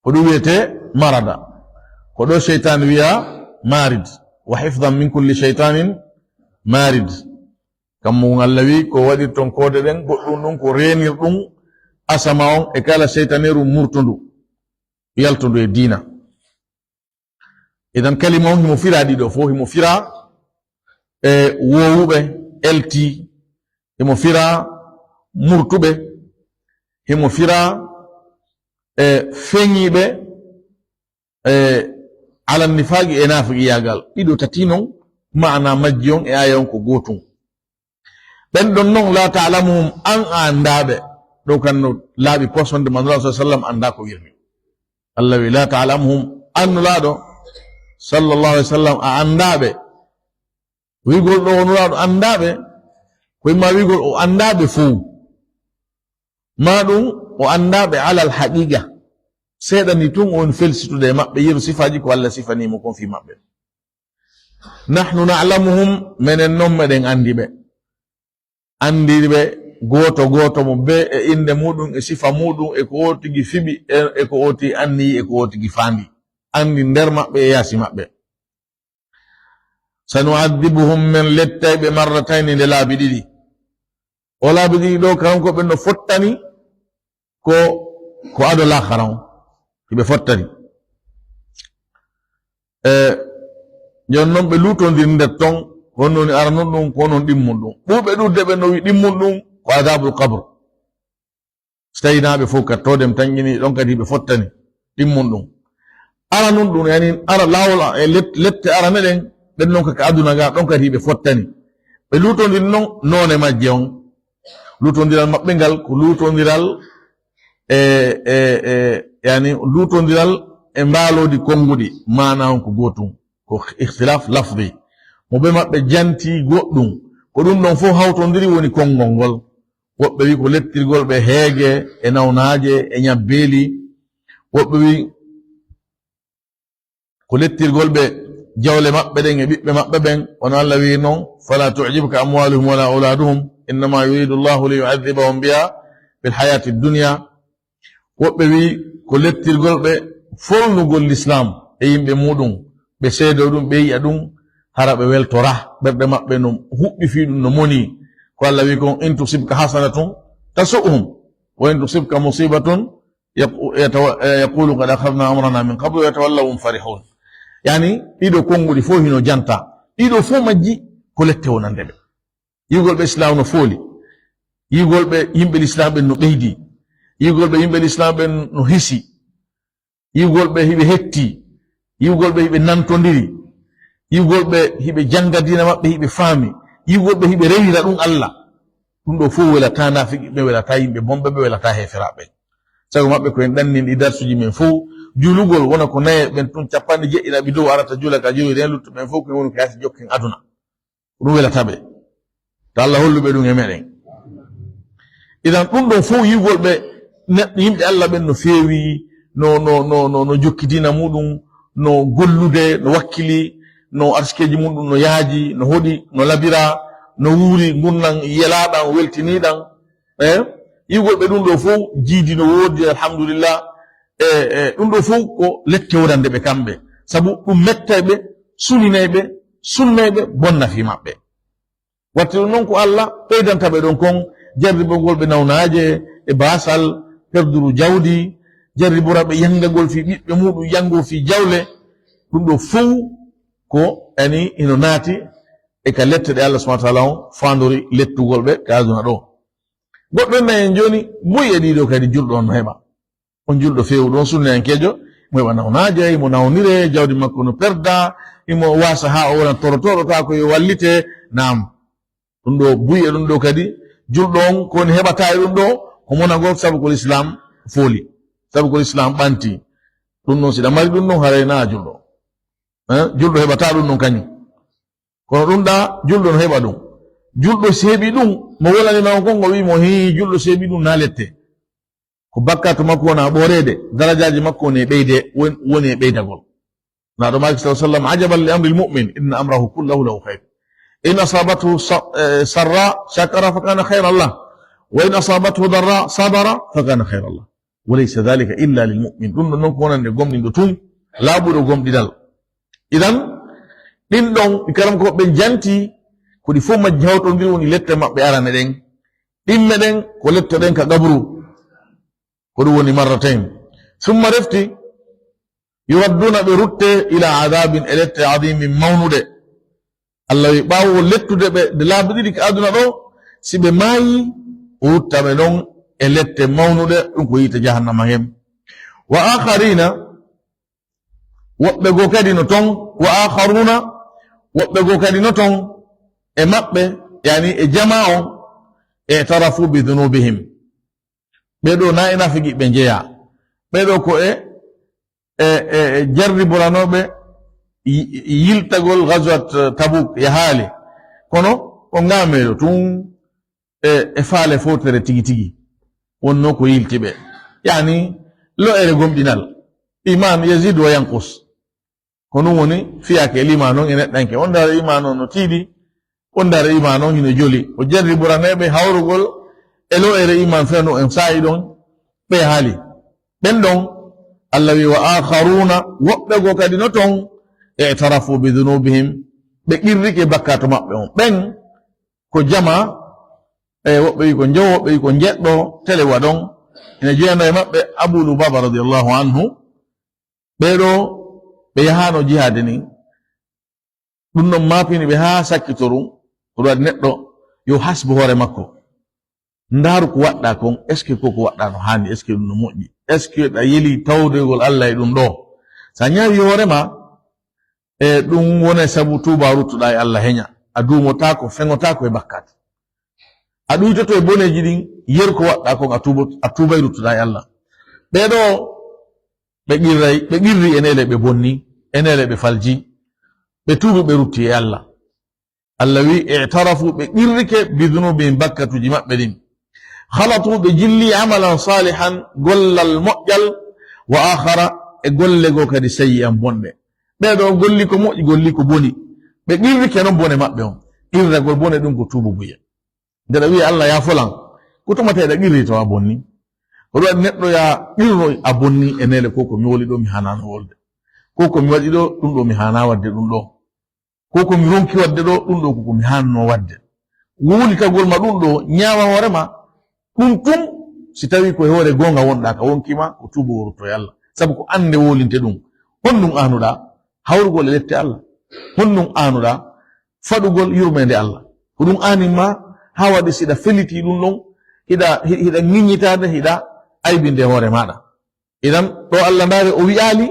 Ko ɗum wiyetee marada. Ko ɗo seytaane wiya marid. "Wa hifdan min kulli shaytanin marid." Kammu ngun Allah wi ko waɗirton koode ɗen, goɗɗum ɗum ko reenir ɗum asama on e kala seytaneeru murtundu, yaltundu e diina. Idan kalima on himo fira ɗiɗo fof, himo fira e woowuɓe, elti, himo fira murtuɓe, himo fira e feŋiiɓe, e alan nifaaqi e naafiqiyaagal. Ɗiɗo tati non, maana majji on e aaya on ko gootum. Ɓen ɗon non, "la ta'lamuhum," an a anndaa ɓe. Ɗo kan no laaɓi posonde Manulaaɗo sallallahu alaihi wasallam anndaa ko wirni. Allah wi, "la ta'lamuhum," an Nulaaɗo sallallahu alaihi wasallam a anndaa ɓe. Wiigol ɗo o Nulaaɗo anndaa ɓe, ko imma wiigol o anndaa ɓe fow. Maa ɗum o anndaa ɓe alal haqiqa. Seeɗa ni tun on felsitude e maɓɓe yeru sifaaji ko Allah sifanii mo kon fii maɓɓe. "Nahnu na'lamuhum," menen non meɗen anndi ɓe. Anndi ɓe gooto gooto mo bee e innde muɗum e sifa muɗum e ko o tigi fiɓi e, e ko o tigi anniyi e ko o tigi faandi. Anndi nder maɓɓe e yaasi maɓɓe. "Sanu'adhibuhum," men lettay ɓe, "marratayni," nde laabi ɗiɗi. O laabi ɗiɗi ɗo, kanko ɓe no fottani ko, ko ado laakhara on. Hiɓe fottani. E, jon non ɓe luutondiri nder ton, ko honno woni aranun ɗum, ko honno woni ɗimmun ɗum. Ɓuuɓe ɗuuɗde ɓe no wi ɗimmun ɗum, ko adabul qabr. So tawi naa ɓe fof ka toodem tan ini, ɗon kadi hiɓe fottani ɗimmun ɗum. Aranun ɗum, yani ara laawol a-, e let-, lette arane ɗen, ɓen non ka, ka aduna ga, ɗon kadi hiɓe fottani. Ɓe luutondiri non noone majje on. Luutondiral maɓɓe ngal ko luutondiral e, e, e, yani luutondiral e mbaaloodi konnguɗi, maana on ko gootum, ko ikhtilaf lafdi. Mo ɓe maɓɓe janti goɗɗum, ko ɗum ɗon fof hawtondiri woni konngol ngol. Woɓɓe wi ko lettirgol ɓe heege e nawnaaje e ñabbeeli. Woɓɓe wi ko lettirgol ɓe jawle maɓɓe ɗen e ɓiɓɓe maɓɓe ɓen, wano Allah wiiri non, "Fala tu'jibka amwaluhum wala auladuhum, innama yuridu Allahu li yu'adhibahum biha fil hayati dunya." Woɓɓe wi ko lettirgol ɓe folnugol Lislaam e yimɓe muɗum, ɓe seedoo ɗum, ɓe yi'a ɗum, hara ɓe weltora, ɓerɗe maɓɓe no huɓɓi fii ɗum, no moni. Ko Allah wi'i kon, "In tusibka hasanatun tasu'hum, wa in tusibka musibatun yaqu-, yatawa-, eh, yaqulu qad akhadna amrana min qablu wa yatawallaw hum farihun." Yani, ɗiɗo konguɗi fof hino janta. Ɗiɗo fof majji ko lette wonande ɓe. Yi'ugol ɓe Islam no fooli. Yi'ugol ɓe yimɓe Islam ɓen no ɓeydi. Yi'ugol ɓe yimɓe Islam ɓen no hisi. Yi'ugol ɓe hiɓe hetti. Yi'ugol ɓe hiɓe nantondiri. Yi'ugol ɓe hiɓe janga diina maɓɓe, hiɓe faami. Yi'ugol ɓe hiɓe rewira ɗum Allah. Ɗum ɗo fof welataa naafiki ɓe, welataa yimɓe bonɓe ɓe, welataa heeferaaɓe. Sago maɓɓe ko en ɗannin ɗi darsuji men fof. Juulugol wona ko naye ɓen tun capanɗe jeɗɗi ɗaɓi dow arata juula ka juulirde, en luttuɓe ɓen fof ko en woni ko yaasi jokken aduna. Ko ɗum welata ɓe. To Allah hollu ɓe ɗum e meɗen. Idan ɗum ɗon fof yi'ugol ɓe neɗɗo, yimɓe Allah ɓen no feewi, no, no, no, no, no jokki diina muɗum, no gollude, no wakkili, no arsikeeji muɗum no yaaji, no hoɗi, no labira, no wuuri, ngunnan yelaaɗan, weltiniiɗan. Eh? Yi'ugol ɓe ɗum ɗo fof jiidi no woodi, alhamdulillah. E, e, ɗum ɗo fof ko lette wodande ɓe kamɓe. Sabu ɗum mettay ɓe, suninay ɓe, sunnay ɓe, bonna fii maɓɓe. Watti ɗum noon ko Allah ɓeydanta ɓe ɗon kon, jarribogol ɓe nawnaaje e baasal, perduru jawdi, jarribora ɓe yanngagol fii ɓiɓɓe muɗum, yanngo fii jawle. Ɗum ɗo fof ko, yani, hino naati e ka lette ɗe Allah subhanahu wa taala on faandori lettugol ɓe ka aduna ɗo. Goɗɗo en jooni, buy e ɗiɗo kadi julɗo on no heɓa. On julɗo feewuɗo on sunniyankeejo, mo heɓa nawnaaje, imo nawnire, jawdi makko no perda, imo waasa haa o wona torotooɗo, taa ko yo wallite. Naam. Ɗum ɗo buy e ɗum ɗo kadi, julɗo on ko woni heɓata e ɗum ɗo, ko monagol sabu ko Lislaam fooli, sabu ko Lislaam ɓanti. Ɗum ɗon, si ɗa mari ɗum ɗon, haray na a julɗo. Eh, julɗo heɓata ɗum ɗon kañum. Kono ɗum ɗa, julɗo no heɓa ɗum. Julɗo si heɓi ɗum, mo wolani ma on kon, o wi'i mo, "Hii, julɗo si heɓi ɗum, na lette." Ko bakkaatu makko wona ɓooreede, darajaaji makko woni e ɓeyde, won-, woni e ɓeydagol. Naaɗo maaki, sallallahu alaihi wasallam, "Ajaban li amril mu'min, inna amrahu kullahu lahu khair. In asabathu sa-, eh, sarra shakara fa kana khairan lah. Wa in asabathu darra sabara fa kana khairan lah. Wa laysa dhalika illa lil mu'min." Ɗum ɗon noon ko wonande gomɗinɗo tun, laaɓuɗo gomɗinal. Idan, ɗin ɗon ɗi karam ko ɓe janti, ko ɗi fof majji hawtondiri woni lette maɓɓe arane ɗen. Ɗimme ɗen ko lette ɗen ka qabru. Ko ɗum woni marratayn. Summa refti, yuradduuna, ɓe rutte, ila adabin, e lette, adimin, mawnuɗe. Allah wi ɓaawo lettude ɓe nde laabi ɗiɗi ka aduna ɗo, si ɓe maayi, o rutta ɓe ɗon e lette mawnuɗe, ɗum ko yiite jahannama hen. Wa akharina, woɓɓe goo kadi no ton, wa akharuna, woɓɓe goo kadi no ton, e maɓɓe, yani e jamaa on, i'tarafu bi dhunubihim. Ɓee ɗoo na e naafigi ɓe njeyaa. Ɓee ɗoo ko e, e, e, e jarriboranooɓe yi-, yi-, yiltagol Ghazwat Tabuk yahaali. Kono ko ngaameeɗo tun e, e faale footere tigi tigi. Wonnoo ko yilti ɓe. Yani, lo'ere gomɗinal. Iman yazid wa yanqus. Ko ɗum woni fiyaake e liimaanu on e neɗɗanke. Wondaare iimaanu on no tiiɗi, wondaare iimaanu on hino joli. O jarriboraneeɓe hawrugol e lo'ere iimaan fewndo en saa'i ɗon, ɓe haali. Ɓen ɗon, Allah wi, "Wa akharuna," woɓɓe goo kadi no ton, "i'tarafu bi dhunubihim," ɓe qirrike bakkaatu maɓɓe on. Ɓen ko jamaa, e woɓɓe wi ko njowo, woɓɓe wi ko njeɗɗo, tele wa ɗon. Ina jeyanoo e maɓɓe Abu Lubaba radiyallahu anhu, Ɓee ɗoo, ɓe yahaano jihaade ni. Ɗum ɗon maapini ɓe haa sakkitoru. Ko ɗum waɗi neɗɗo yo hasbu hoore makko. Ndaaru ko waɗɗaa kon, est-ce que ko ko waɗɗaa no haani, est-ce que ɗum no moƴƴi? Est-ce que ɗa yeli tawdoygol Allah e ɗum ɗoo? So a ñaawi hoore ma, e ɗum wona sabu tuuba ruttuɗaa e Allah heña. A duumotaako, feŋotaako e bakkaat. A ɗuytoto e boneeji ɗin, yeru ko waɗɗaa kon, a tuubo-, a tuubay ruttuɗaa e Allah. Ɓee ɗoo, ɓe qirray, ɓe qirri e neele ɓe bonni, e neele ɓe falji, ɓe tuubi ɓe rutti e Allah. Allah wi, "I'tarafu," ɓe qirrike, "bi dhunubihim," bakkatuuji maɓɓe ɗin. "Khalatu," ɓe jilli, "amalan salihan," gollal moƴƴal, "wa akhara," e golle goo kadi sayyi'an bonɗe. Ɓee ɗoo golli ko moƴƴi, golli ko boni. Ɓe qirrike non bone maɓɓe on. Qirragol bone ɗum ko tuubu buye. Nde ɗa wiya, "Allah, yaafo lan," ko tuma tee ɗa qirri tawa a bonni. Ko ɗum waɗi neɗɗo ya qirro a bonni e neele, ko ko mi woli ɗoo mi haanaano wolde. Ko ko mi waɗi ɗoo, ɗum ɗoo mi haanaa waɗde ɗum ɗoo. Ko ko mi ronki waɗde ɗo, ɗum ɗo ko ko mi haannoo waɗde. Wowlitagol ma ɗum ɗo, ñaawa hoore ma, ɗum tun, si tawii ko e hoore goonga wonɗaa ka wonki ma, ko tuubugol rutto e Allah. Sabu ko annde wowlinte ɗum. Honɗum aanuɗaa? Hawrugol e lette Allah. Honɗum aanuɗaa? Faɗugol yurmeende Allah. Ko ɗum aanin ma, haa waɗi si hiɗa felitii ɗum ɗon, hiɗa, hi-, hiɗa ŋiññitaade, hiɗa aybinde hoore maaɗa. Idan, ɗo Allah ndaare o wi'aali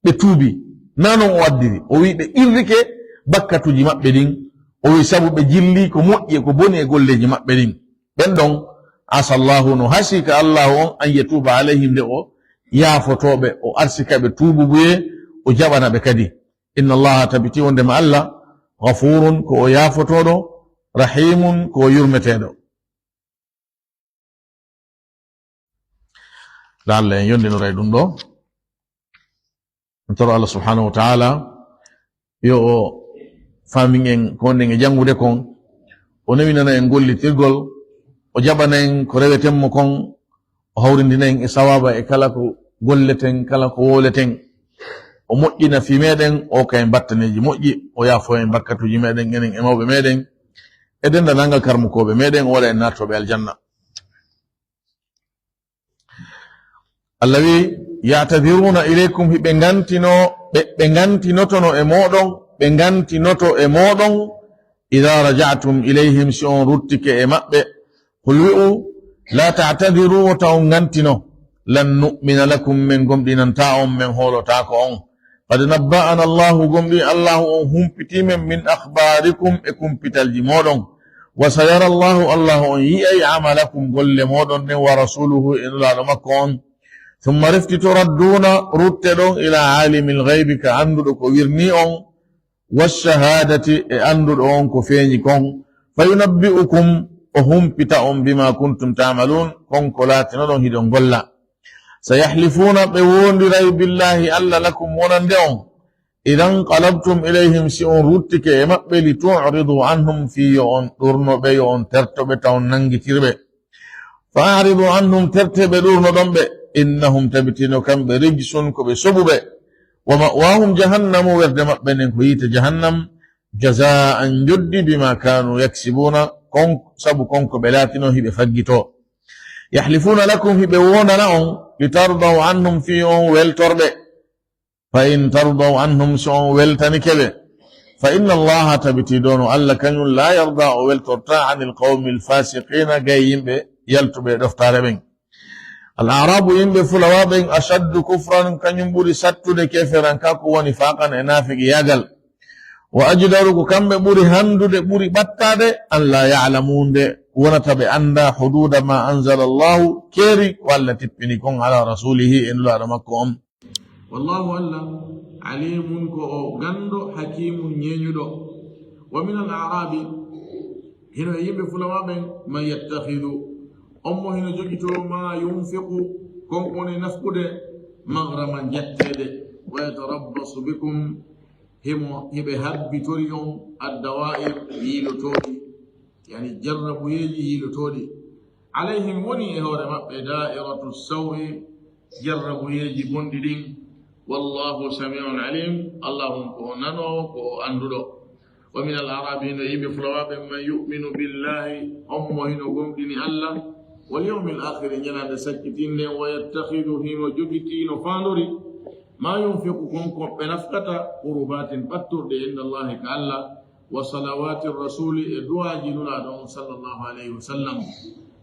ɓe tuubi. Naa non o addiri. O wi'i ɓe qirrike bakkatuuji maɓɓe ɗin. O wi'i sabu ɓe jilli ko moƴƴi e ko boni e golleeji maɓɓe ɗin. Ɓen ɗon, asallahu no hasii ka Allahu on an yatuuba alayhim nde o yaafotoo ɓe, o arsika ɓe tuububuye, o jaɓana ɓe kadi. Inna Allaha tabiti wondema Allah, ghafuurun ko o yaafotooɗo, rahiimun ko o yurmeteeɗo. Laalle en yondinora e ɗum ɗo. En toro Allah subhanahu wa ta'ala yo o faamin en ko wonɗen e janngude kon, o newinana en gollitirgol, o jaɓana en ko reweten mo kon, o hawrindina en e sawaaba e kala ko golleten, kala ko wowleten. O moƴƴina fii meɗen, o hokka en battaneeji moƴƴi, o yaafo en bakkatuuji meɗen, enen e mawɓe meɗen, e denndaangal karmukooɓe meɗen, o waɗa en naatooɓe aljanna. Allah wi'i, "Ya'tadhiruna ilaykum", hiɓe ngantino, ɓe, ɓe ngantinotono e mooɗon, ɓe ngantinoto e mooɗon, "idha raja'tum ilayhim", si on ruttike e maɓɓe. Qul, wi'u, "La ta'tadhiru", wota on ngantino, "lan nu'mina lakum", men gomɗinantaa on, men hoolotaako on. "Qad nabba'ana Allahu", gomɗii Allahu on humpitii men, "min akhbarikum", e kumpitalji mooɗon. "Wa sayara Allahu", Allahu on yi'ay, "amalakum", golle mooɗon ɗen, "wa rasuluhu", e Nulaaɗo makko on. "Thumma", refti, "turadduna", rutte ɗon, "ila alimil ghaybi", ka annduɗo ko wirnii on, "wa shahadati", e annduɗo on ko feeñi kon. "Fa yunabbi'ukum", o humpita on, "bima kuntum ta'malun", kon ko laatinoɗon hiɗon golla. "Sayahlifuna", ɓe woondiray, "billahi", Allah, "lakum", wonande on. "Idha inqalabtum ilayhim", si on ruttike e maɓɓe, "li tu'ridu anhum", fii yo on ɗurno ɓe, yo on terto ɓe, taw on nanngitir ɓe. "Fa a'ridu anhum", terte ɓe, ɗurnoɗon ɓe. "Innahum", tabitino kamɓe, "rijsun", ko ɓe soɓuɓe. "Wa ma'wahum jahannamu", werde maɓɓe nden ko yiite jahannam. "Jazaan", njoddi, "bima kanu yaksibuna", kon, sabu kon ko ɓe laatino hiɓe faggito. "Yahlifuna lakum", hiɓe woondana on, "li tardaw anhum", fii on weltorɓe. "Fa in tardaw anhum", si on weltanike ɓe, "fa inna Allaha", tabiti dono Allah kañum, "la yarda", o weltorta, "anil qawmil fasiqina", gay yimɓe yaltuɓe e ɗoftaare ɓen. Al-A'rabu, yimɓe fulawa ɓen, "ashaddu kufran", kañum ɓuri sattude keferan ka ko woni faqan e naafiqiyaagal. "Wa ajdaru", ko kamɓe ɓuri handude, ɓuri ɓattaade, "an la ya'lamu", nde wonata ɓe annda, "hududa ma anzala Allahu", keeri ko Allah tippini kon, "ala rasulihi", e Nulaaɗo makko on. "Wallahu", Allah, "alimun", ko o ganndo, "hakimun", ñeeñuɗo. "Wa min al-a'rabi", hino e yimɓe fulawa ɓen, "man yattakhidu", on mo hino jogitoo, "ma yunfiqu", kon ko woni nafqude, "maghraman", jatteede, "wa yatarabbasu bikum", himo, hiɓe habbitori on, "ad-dawa'ir", yiilotooɗi, yani jarrabuyeeji yiilotooɗi. "Alayhim", woni e hoore maɓɓe, "da'iratu sawi", jarrabuyeeji bonɗi ɗin. "Wallahu sami'un alim", Allah on ko o nanoowo, ko o annduɗo. "Wa min al-a'rabi", no yimɓe fulawa ɓen, "man yu'minu billahi", on mo hino gomɗini Allah, "wal yawmil akhiri", ñalaande sakkitinnde, "wa yattakhidu", hino jogitii, no faandori, "ma yunfiqu", kon ko ɓe nafqata, "qurbatin", ɓattorɗe, "inda Allahi", ka Allah, "wa salawati rasuli", e du'aaji Nulaaɗo on, sallallahu alayhi wa sallam.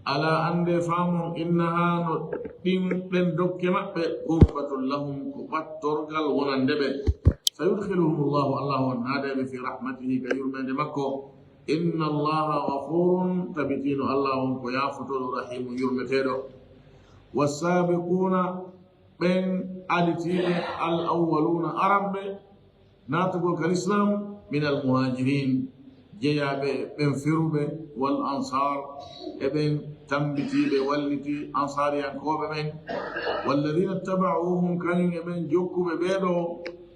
"Ala", annde, faamon, "innaha", no ɗin, ɗen dokke maɓɓe, "qurbatun lahum", ko ɓattorgal wonande ɓe. "Sayudkhiluhum Allahu", Allah on naadayɓe, "fi rahmatihi", ka yurmeende makko. "Inna Allaha ghafurun", tabitino Allah on ko yaafotooɗo, rahimun, yurmeteeɗo. "Wassabiquna", ɓen aditiiɓe, "al-awwaluna", aranɓe naatugol ka lislaam, "min al-muhajirin", jeyaaɓe ɓen feruɓe, "wal ansar", e ɓen tambitiiɓe, walliti ansaariyankooɓe ɓen, "walladhina ittaba'uhum", kañum e ɓen jokkuɓe ɓee ɗoo,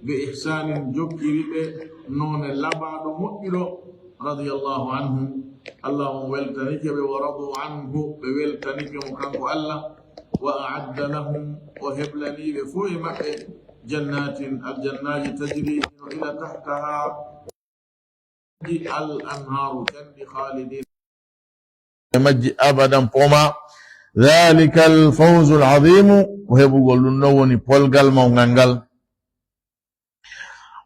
"bi ihsanin", jokkiri ɓe noone labaaɗo, moƴƴuɗo, "radiyallahu anhum", Allah on weltanike ɓe, "wa radu anhu", ɓe weltanike mo kanko Allah, "wa a'adda lahum", o heblanii ɓe fow e maɓɓe, "jannatin", aljannaaji, "tajri", hino ila, "tahtaha", الأنهار كالخالدين ɓe majji abadan poma. ذلك الفوز العظيم, ko heɓugol ɗum ɗon woni polgal mawngal ngal.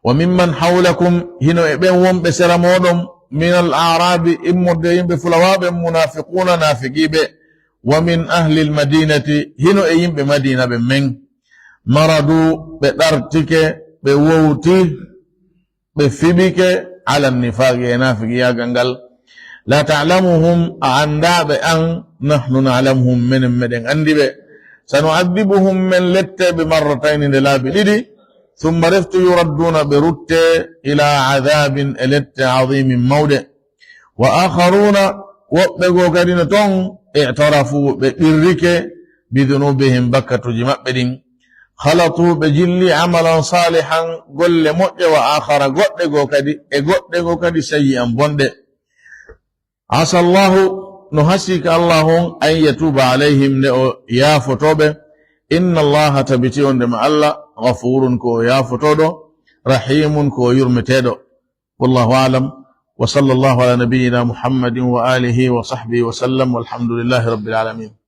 وممن حولكم, hino e ɓen wonɓe sera mooɗon, من الأعراب, immorde e yimɓe fulawaaɓe, منافقون, naafiqiiɓe, ومن أهل المدينة, hino e yimɓe Madiina ɓe men. مردوا, ɓe ɗartike, ɓe wowti, ɓe fiɓike, على النفاق, e naafiqiyaagal ngal. لا تعلمهم, a anndaa ɓe an, نحن نعلمهم, menen meɗen anndi ɓe. سنعذبهم, men lette ɓe, مرتين, nde laabi ɗiɗi. ثم, refti, يردون, ɓe rutte, إلى عذاب, e lette, عظيم, mawɗe. وآخرون, woɓɓe goo kadi no ton, اعترفوا, ɓe qirrike, بذنوبهم, bakkatuuji maɓɓe ɗin. خلطوا, ɓe jilli, عملا صالحا, golle moƴƴe, وآخر, goɗɗe goo kadi, e goɗɗe goo kadi, سيئا, bonɗe. عسى الله, no hasii ka Allaahu on, أن يتوب عليهم, nde o yaafotoo ɓe. إن الله, tabiti wonndema Alla, غفور, ko o yaafotooɗo, رحيم, ko o yurmeteeɗo. والله أعلم، وصلى الله على نبينا محمد وآله وصحبه وسلم، والحمد لله رب العالمين.